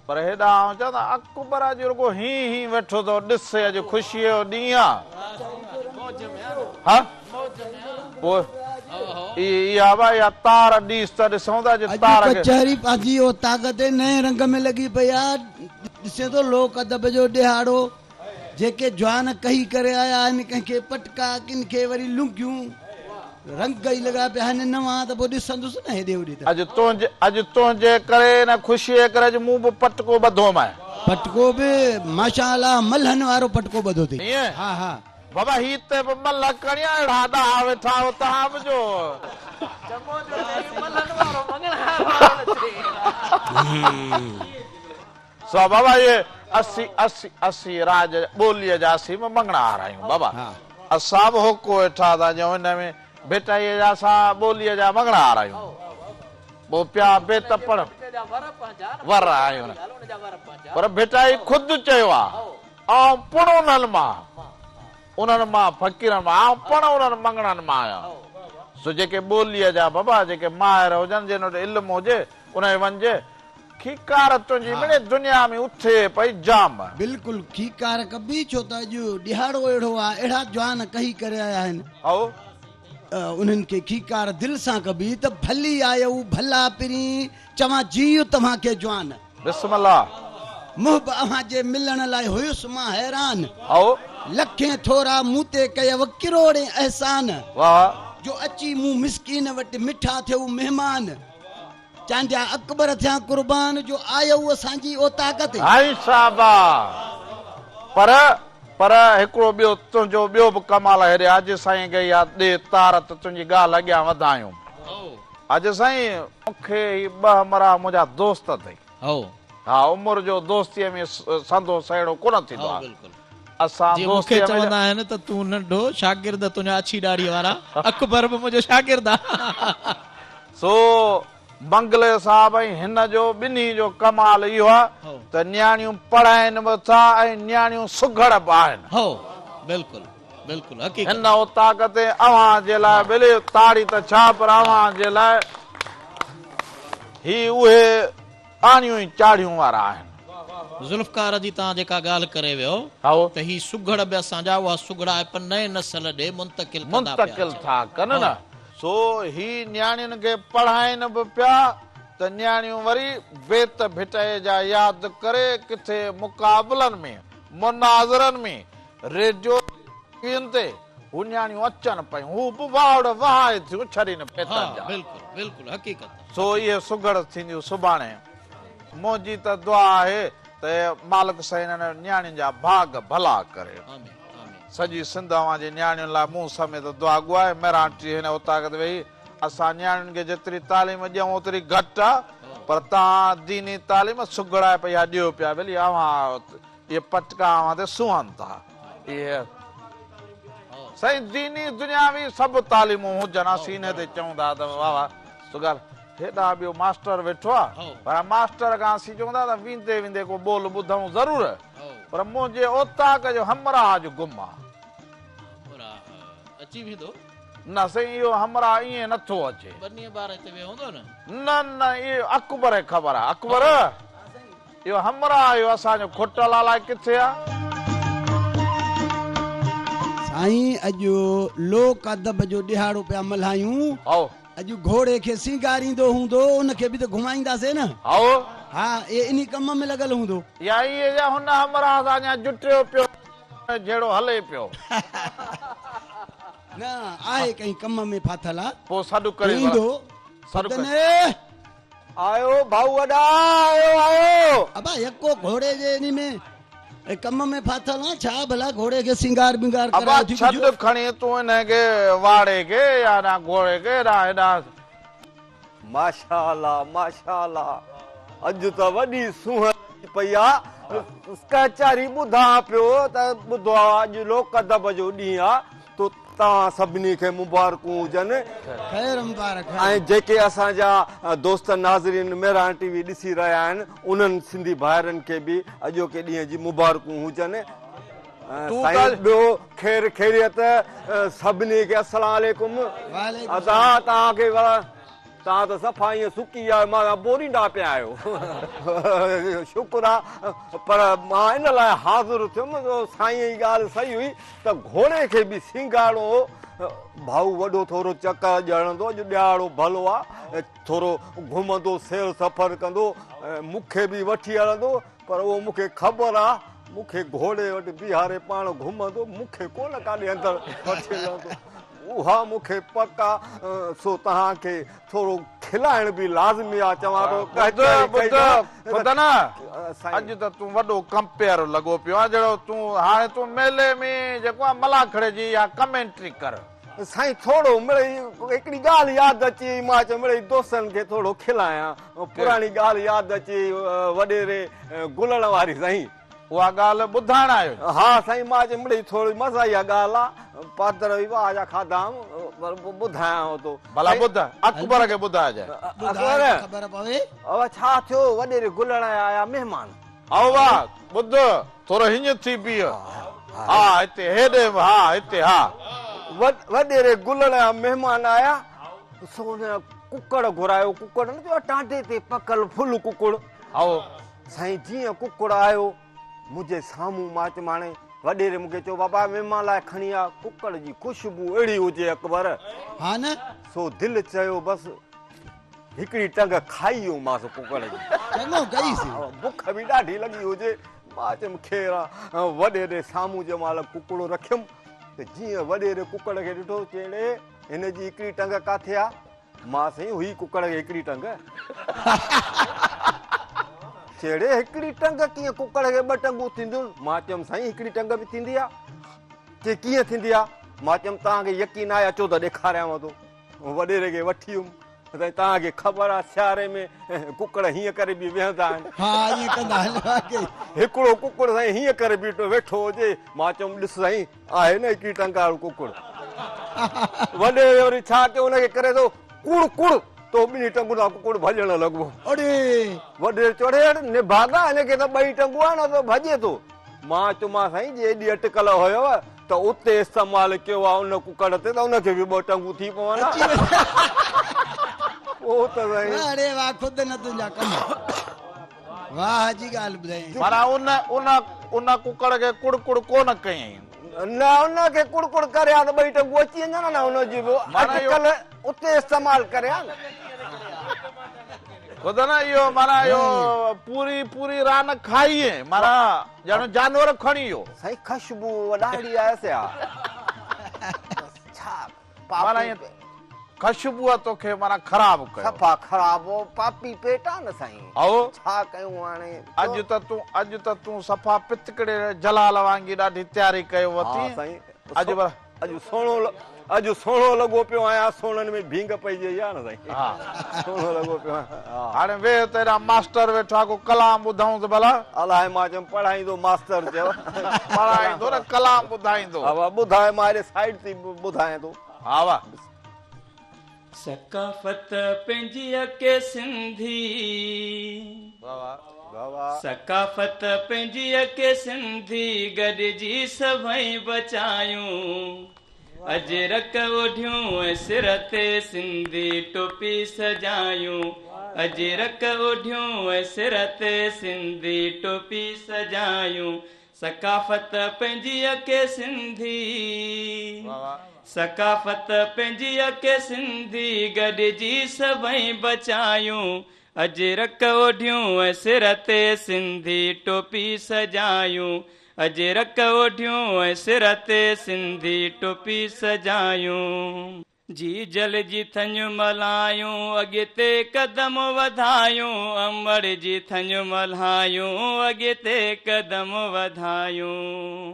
پر هيڏانهن آئون چوان ته اڪبر اڄ رڳو هين هين ويٺو ٿو ڏسي اڄ خوشيء جو ڏينهن آهي ها پوء اها به اها تار ڏيس ته ڏسون ته اڄ اڄ تار کي. ڪچهري پنهنجي اوطاق تي نئين رنگ ۾ لڳي پئي آهي ڏسين ٿو لوڪ ادب جو ڏهاڙو جيڪي جوان ڪهي ڪري آيا آهن ڪنهن کي پٽڪا ڪن کي وري لنگيون رنگ ئي لڳا پيا آهن نوان ته پوء ڏسندس نه هيڏي هوڏي ته. اڄ تنهنجي اڄ تنهنجي ڪري ان خوشيء جي ڪري اڄ مون به پٽڪو ٻڌو مئي. پٽڪو به ماشاء الله ملهن وارو پٽڪو ٻڌو اٿئي. ائين؟ ها ها. بابا هي ته به ملهه کڻي اهڙا ڏاها ويٺا آهيو توهان به جو. چڱو جو چئي ملهن وارو مڱڻهار وارو نه چئي. سو بابا اهي اسي اسي اسي راڄ ٻوليء جا اسين به مڱڻهار آهيون بابا اسان به هوڪو ويٺا ٿا ڏيون ان ۾ ڀٽائيء جا اسان ٻوليء جا مڱڻهار آهيون پوء پيا بيت پڙهه ور آهيون پر ڀٽائي خود چيو آ آئون پڻ انهن مان انهن مان فقيرن مان آئون پڻ انهن مڱڻن مان آهيان سو جيڪي ٻوليء جا بابا جيڪي ماهر هجن جن وٽ علم هجي انهن وڃجي کيڪار تنهنجي مڙئي دنيا ۾ اٿي پئي جام. بلڪل کيڪار ڪبي ڇو ته اڄ ڏهاڙو اهڙو آ اهڙا جوان ڪهي ڪري آيا آهن. هائو. انهن کي کيڪار دل سان ڪبي ته ڀلي آيؤ ڀلا پرين چوان جيء توهان کي جوان. بسم الله. محب اوهان جي ملڻ لاء هيس مان حيران. هائو. لکين ٿورا مون تي ڪيؤ ڪروڙين احسان. واهه. جو اچي مون مسڪين وٽ مٺا ٿيؤ مهمان. چانڊيا اڪبر ٿيان قربان جو آيؤ اسان جي اوطاق تي. هائي شابا پر پر هڪڙو ٻيو تنهنجو ٻيو به ڪمال هيڏي حاجي سائين کي اها ڏي تار ته تنهنجي ڳالهه اڳيان وڌايون حاجي سائين مونکي هي ٻه همراهه منهنجا دوست اٿئي ها عمر جو دوستيء ۾ سندو سهيڙو ڪونه ٿيندو آهي اسان جيئن مون کي دوستيء ۾ چوندا آهن ته تون ننڍو شاگرد تنهنجا اڇي ڏاڙهي وارا اڪبر به منهنجو شاگرد آ. سو منگلي صاحب ۽ هن جو ٻنهي جو ڪمال اهو آ ته نياڻيون پڙهائين به ٿا ۽ نياڻيون سگهڙ به آهن. هو بلڪل بلڪل حقيقت. هن اوطاق تي اوهان جي لاء ٻيلي تاڙي ته ڇا پر اوهان جي لاء هي اهي آڻيون ۽ چاڙهيون وارا آهن. ذوالفقار جي توهان جيڪا ڳالهه ڪري ويو ته هي سگهڙ به اسان جا اها سگهڙائپ نئين نسل ڏي منتقل ڪندا پيا منتقل ٿا ڪن نه. سو هي نياڻين کي پڙهائين به پيا ته نياڻيون وري بيت ڀٽائي جا ياد ڪري ڪٿي مقابلن ۾، مناظرن ۾، ريڊيو تي ٽي وين تي هو نياڻيون اچن پيون هو به واهڙ وهائي ٿيون ڇڏين بيتن جا. بلڪل بلڪل حقيقت. سو اهي سگهڙ ٿينديون سڀاڻي. منهنجي ته دعا آهي ته مالڪ سائين انهن نياڻين جا ڀاڳ ڀلا ڪري. سڄي سنڌ اوهان جي نياڻين لاء مون سميت دعاگو آهي. مهراڻ ٽي هن اوطاق تي ويهي اسان نياڻين کي جيتري تعليم ڏيون اوتري گهٽ آ پر توهان ديني تعليم سگهڙائپ اها ڏيو پيا ٻيلي اوهان اهي پٽڪا اوهان تي سونهن ٿا. اهي سائين ديني دنياوي سڀ تعليمون هجن اسين انهي تي چئون ٿا ته واهه واهه سگهڙ. هيڏانهن ٻيو ماستر ويٺو آ پر ماستر کان اسين چون ٿا ته ويندي ويندي ڪو ٻول ٻڌون ضرور پر منهنجي اوطاق جو همراهه اڄ گم آ. همراهه اچي ويندو. نه سائين اهو همراهه ائين نه ٿو اچي. ٻنيء ٻار هتي ويو هوندو نه. نه نه اهو اڪبر کي خبر آ. اڪبر اهو همراهه اهو اسان جو کٽل الائي ڪٿي آ. سائين اڄ لوڪ ادب جو ڏهاڙو پيا ملهايون. اڄ گهوڙي کي سينگاريندو هوندو ان کي به ته گهمائينداسين نه. هائو. ها اهي انهي ڪم ۾ لڳل هوندو. يا ائين يا هن همراهه سان اڃا جٽيو پيو جهيڙو هلي پيو. نه آهي ڪنهن ڪم ۾ ڦاٿل آ. پوء سڏ ڪري ايندو. سڏ ڪري. آيو ڀائو وڏا آيو آيو. ابا يڪو گهوڙي جي انهي ۾ ڪم ۾ ڦاٿل آ ڇا ڀلا گهوڙي کي سينگار ٻنگار ابا ڪرايو ٿي ڇڏ ڪجهه. کڻي تون انهي کي واڙي کي يا هيڏانهن گهوڙي کي هيڏانهن هيڏانهن. ماشاءالله ماشاءالله اڄ ته وڏي سونهن لڳي پئي آ ڪچهري ٻڌان پيو ته ٻڌو آ اڄ لوڪ ادب جو ڏينهن آ تو توهان سڀني کي مبارڪون هجن. خير مبارڪ. ۽ جيڪي اسان جا دوست ناظرين مهراڻ ٽي وي ڏسي رهيا آهن انهن سنڌي ڀائرن کي به اڄوڪي ڏينهن جي مبارڪون هجن. سائين ٻيو خير خيريت سڀني کي السلام عليڪم. ادا توهان کي توهان ته صفا ائين سڪي ويا آهيو مان بوريندا پيا آهيو شڪر آ پر مان ان لاء حاضر ٿيم جو سائين جي ڳالهه صحيح هئي ته گهوڙي کي به سينگارڻو هو ڀائو وڏو ٿورو چڪر ڄڻندو اڄ ڏهاڙو ڀلو آ ٿورو گهمندو سير سفر ڪندو مون کي به وٺي هلندو پر اهو مون کي خبر آ مون کي گهوڙي وٽ بيهاري پاڻ گهمندو مون کي ڪونه ڪاڏي اندر وٺي هلندو اها مون کي پڪ آ، سو توهان کي ٿورو کلائڻ به لازمي آ، چوان ٿو ٻڌ ٻڌ ٻڌ نه اڄ ته تون وڏو ڪمپيئر لڳو پيو آهين جهڙو تون هاڻي تون ميلي ۾ جيڪو آ ملاکڙي جي اها ڪمينٽري ڪر. سائين ٿورو مڙئي هڪڙي ڳالهه ياد اچي وئي مان چيو مڙئي دوستن کي ٿورو کلايان پراڻي ڳالهه ياد اچي وئي وڏيري گلڻ واري سائين. اها ڳالهه ٻڌائڻ آيو آهين؟ ها سائين مان چيم مڙئي ٿوري مزاحيه ڳالهه آ، پادر به واهه جا کاڌام پر پوء ٻڌايانو ٿو. ڀلا ٻڌ، اڪبر کي ٻڌائجانء. اڪبر! ٻڌاء ته خبر پوي. اوا ڇا ٿيو، وڏيري گلڻ جا آيا مهمان. او واهه، ٻڌ، ٿورو هينئن ٿي بيهه. ها هتي، هيڏي، ها هتي، ها. وڏيري گلڻ جا مهمان آيا، سو هن ڪڪڙ گهرايو، ڪڪڙ نه ٿيو آ ٽانڊي تي پڪل ڦل ڪڪڙ. هائو. سائين جيئن ڪڪڙ آيو منهنجي سامهون مان چيم هاڻي وڏيري مون کي چيو بابا مهمان لاء کڻي آ ڪڪڙ جي خوشبو اهڙي هجي اڪبر. ها نه. سو دل چيو بس هڪڙي ٽنگ کائي ويو مانس ڪڪڙ جي. چڱو ڪئيس. بک به ڏاڍي لڳي هجي مان چيم خير آ وڏيري سامهون جنهن مهل ڪڪڙ رکيم ته جيئن وڏيري ڪڪڙ کي ڏٺو چي اڙي هن جي هڪڙي ٽنگ ڪاٿي آ؟ مان سائين هئي ڪڪڙ کي هڪڙي ٽنگ. چي اڙي هڪڙي ٽنگ ڪيئن ڪڪڙ کي ٻه ٽنگون ٿينديون؟ مان چيم سائين هڪڙي ٽنگ به ٿيندي آ. چي ڪيئن ٿيندي آ؟ مان چيم توهان کي يقين آهي اچو ته ڏيکاريانو ٿو. وڏيري کي وٺي ويم. سائين توهان کي خبر آ سياري ۾ ڪڪڙ هيئن ڪري به ويهندا آهن. ها ائين ڪندا آهن واقعي. هڪڙو ڪڪڙ سائين هيئن ڪري بيٺو ويٺو هجي. مان چيم ڏس سائين آهي نه هڪڙي ٽنگ وارو ڪڪڙ. وڏيري وري ڇا ڪيو ان کي ڪري ٿو ڪڙ ڪڙ تو ٻنهي ٽنگن سان ڪڪڙ ڀڄڻ لڳو. اڙي. وڏيري چيو اڙي نڀاڳا هن کي ته ٻئي ٽنگون آهن ته ڀڄي ٿو. مان چيومانس سائين جي ايڏي اٽڪل هيو ته اتي استعمال ڪيو آ ان ڪڪڙ تي ته ان کي به ٻه ٽنگون ٿي پون ها. پوء ته سائين. اڙي واه خود نه تنهنجا ڪم. واهه جي ڳالهه ٻڌايائين. معنيٰ ان ان ان ڪڪڙ کي ڪڙ ڪڙ ڪو نه ڪيائين. نه ان کي ڪڙ ڪڙ ڪري ها ته ٻئي ٽنگون اچي وڃن ها نه ان جي به اٽڪل اتي استعمال ڪري ها نه. خدا نه اهو معنيٰ اهو پوري پوري ران کائي معنيٰ ڄڻ جانور کڻي ويو. سائين خشبو ڏاڍي آيس ها. ڇا معنيٰ ائين خشبوء توکي معنيٰ خراب ڪيو. صفا خراب پاپي پيٽ آ نه سائين. هائو. ڇا ڪيون هاڻي. اڄ ته تون اڄ ته تون صفا پتڪڙي جلال وانگي ڏاڍي تياري ڪيو وتين. ها سائين. اڄ ڀلا. اڄ سهڻو اڄ سهڻو لڳو پيو آهيان سهڻن ۾ ڀينگ پئجي وئي آ نه سائين. ها. سهڻو لڳو پيو آهيان. ها. هاڻي ويهه ته هيڏانهن ماستر ويٺو آ ڪو ڪلام ٻڌائونس ڀلا. الائي مان چيم پڙهائيندو ماستر چيو. پڙهائيندو نه ڪلام ٻڌائيندو. ها ٻڌاء مان هيڏي سائيڊ ٿي ٻڌايان ٿو. ها وا. ثقافت پنهنجيءَ کي سنڌي. ثقافت پنهنجيءَ کي سنڌي گڏجي سڀئي بچايون. اجرڪ اوڍيون ۽ سر تي سنڌي ٽوپي سجايون. اجرڪ اوڍيون ۽ سر تي سنڌي ٽوپي سجايون. ثقافت پنهنجيءَ کي سنڌي. ثقافت پنهنجيءَ کي سنڌي گڏجي سڀئي بچايون. اجرڪ اوڍيون ۽ سر تي سنڌي ٽوپي سجايون. اجرڪ اوڍيون ۽ سر تي سنڌي ٽوپي سجايون. جيجل جي ٿڃ ملهايون اڳتي قدم وڌايون. امڙ جي ٿڃ ملهايون اڳتي قدم وڌايون.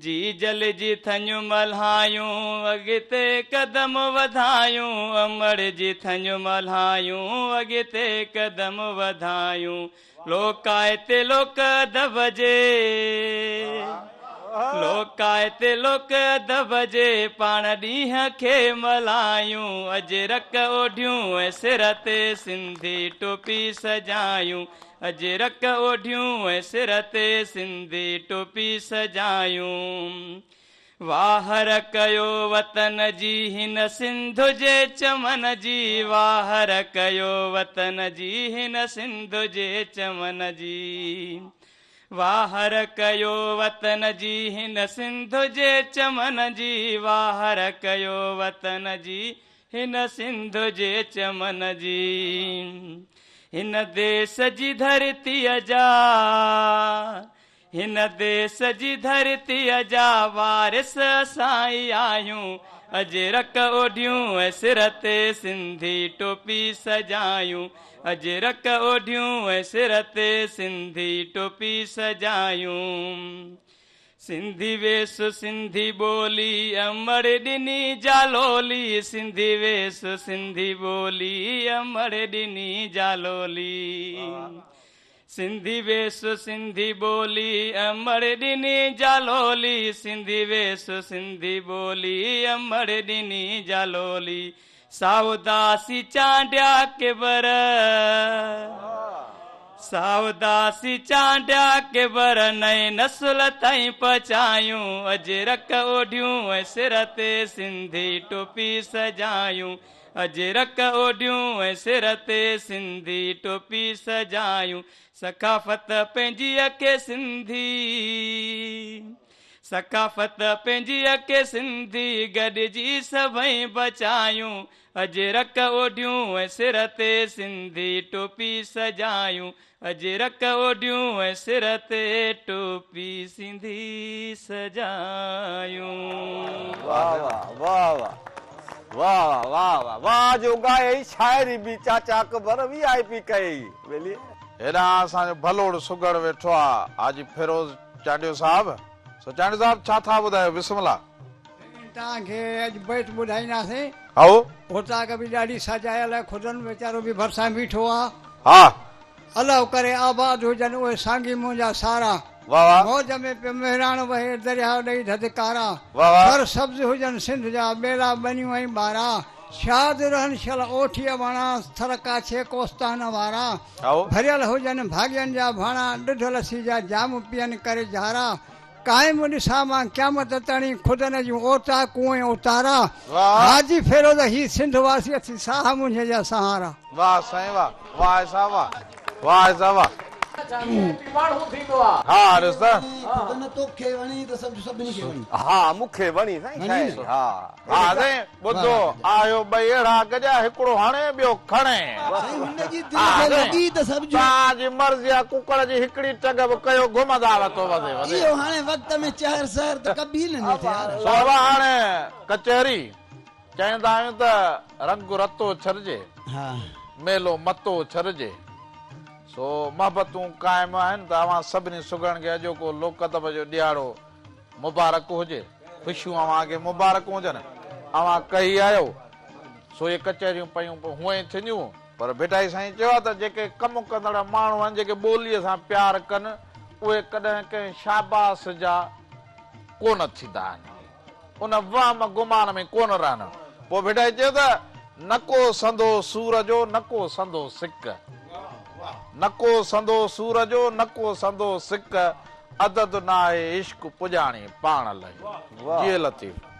جيجل جي ٿڃ ملهايون اڳتي قدم وڌايون. امڙ جي ٿڃ ملهايون اڳتي قدم وڌايون. لوڪائتي لوڪ ادب جي لوڪائتي لوڪ ادب جي پاڻ ڏينهن کي ملهايون. اجرڪ اوڍيون ۽ سر تي سنڌي ٽوپي سجايون. اجرڪ اوڍيون ۽ سر تي سنڌي ٽوپي سجايون. واهر ڪيو وطن جي هن سنڌ جي چمن جي. واهر ڪيو وطن جي هن سنڌ جي چمن جي. واهر ڪيو وطن جي هن سنڌ جي چمن جي. واهر ڪيو وطن جي هن سنڌ جي چمن جي. هن ديس جي ڌرتيءَ جا هن ديس جي ڌرتيءَ جا وارث اسان ئي آهيون. اجرڪ اوڍيون ۽ سر تي سنڌي ٽوپي سجايون. اجرڪ اوڍيون ۽ سر تي سنڌي ٽوپي سجايون. سنڌي ويس سنڌي ٻولي امڙ ڏني جالولي. سنڌي ويس سنڌي ٻولي امڙ ڏني جالولي. سنڌي ويس سنڌي ٻولي امڙ ڏني جالولي. سنڌي ويس سنڌي ٻولي امڙ ڏني جالولي. ساوداسي چانڊيا ڪبر ساوداسي چانڊيا ڪبر نئين نسل تائين پهچايون. اجرڪ اوڍيون ۽ سر تي سنڌي ٽوپي سجايون. اجرڪ اوڍيون ۽ سر تي سنڌي ٽوپي سجايون. ثقافت پنهنجيءَ کي سنڌي ثقافت پنهنجيءَ کي سنڌي گڏجي سڀئي بچايون. اجرڪ اوڍيون ۽ سر تي سنڌي ٽوپي سجايون. اجرڪ اوڍيون ۽ سر تي ٽوپي سنڌي سجايون. واهه واهه واهه واهه واهه واهه واهه واهه جو ڳائي شاعري به چاچا اڪبر وي I P ڪئي ٻيلي. هيڏانهن اسان جو ڀلوڙ سگهڙ ويٺو آ حاجي فيروز چانڊيو صاحب. سو چانڊيو صاحب ڇا ٿا ٻڌايو؟ بسم الله. توهان کي اڄ بيت ٻڌائينداسين. هائو. اوطاق به ڏاڍي سجايل آهي، خدن ويچارو به ڀرسان بيٺو آ. ها. الله ڪري آباد هجن اهي سانگي منهنجا سارا. واهه واهه. موج ۾ پيو مهراڻ وهي درياء ڏئي ڌڌڪارا. واهه واهه. ٿر سبز هجن سنڌ جا ٻيلا ٻنيون ۽ ٻارا. شاد رهن شل اوٺيءَ وڻا ٿر ڪاڇي ڪوستان وارا. هائو. ڀريل هجن ڀاڳين جا ڀاڻا ڏڌ لسي جا جام پيئن ڪري جارا. قائم ڏسان مان قيامت تڻي خدن جون اوطاقون ۽ اوتارا. واهه. حاجي فيروز هي سنڌ واسي اٿي ساهه منهنجي جا سهارا. واهه سائين واهه واهه صاحب واهه واهه صاحب واهه. ها ڏس ته. خدن توکي وڻي ته سڀ سڀني کي وڻي. ها مون کي وڻي سائين شاعري. ها. ها سائين ٻڌو آهيو ٻئي اهڙا گڏيا هڪڙو هڻي ٻيو کڻي. سائين هن جي دل کي لڳي ته سڀ جو. توهان جي مرضي آ ڪڪڙ جي هڪڙي ٽنگ به ڪيو گهمندا وتو وڌي وڌي. اهو هاڻي وقت ۾ چهر سهر ته ڪبي نه نيٺ يار. سو هاڻي ڪچهري چوندا آهيون ته رنگ رتو ڇڏجي. ها. ميلو متو ڇڏجي. سو محبتون قائم آهن ته اوهان سڀني سگهڙن کي اڄوڪو لوڪ ادب جو ڏهاڙو مبارڪ هجي. خوشيون اوهان کي مبارڪ هجن. اوهان ڪهي آيو سو اهي ڪچهريون پيون هونئن ئي ٿينديون. پر ڀٽائي سائين چيو آهي ته جيڪي ڪم ڪندڙ ماڻهو آهن جيڪي ٻوليءَ سان پيار ڪن اهي ڪڏهن ڪنهن شاباس جا ڪونه ٿيندا آهن. ان وهم گمان ۾ ڪونه رهن. پوءِ ڀٽائي چيو ته نڪو سندو سور جو نڪو سندو سڪ. نڪو سندو سور جو نڪو سندو سڪ، عدد ناهي عشق پڄاڻي پاڻ لهي. جيئي لطيف.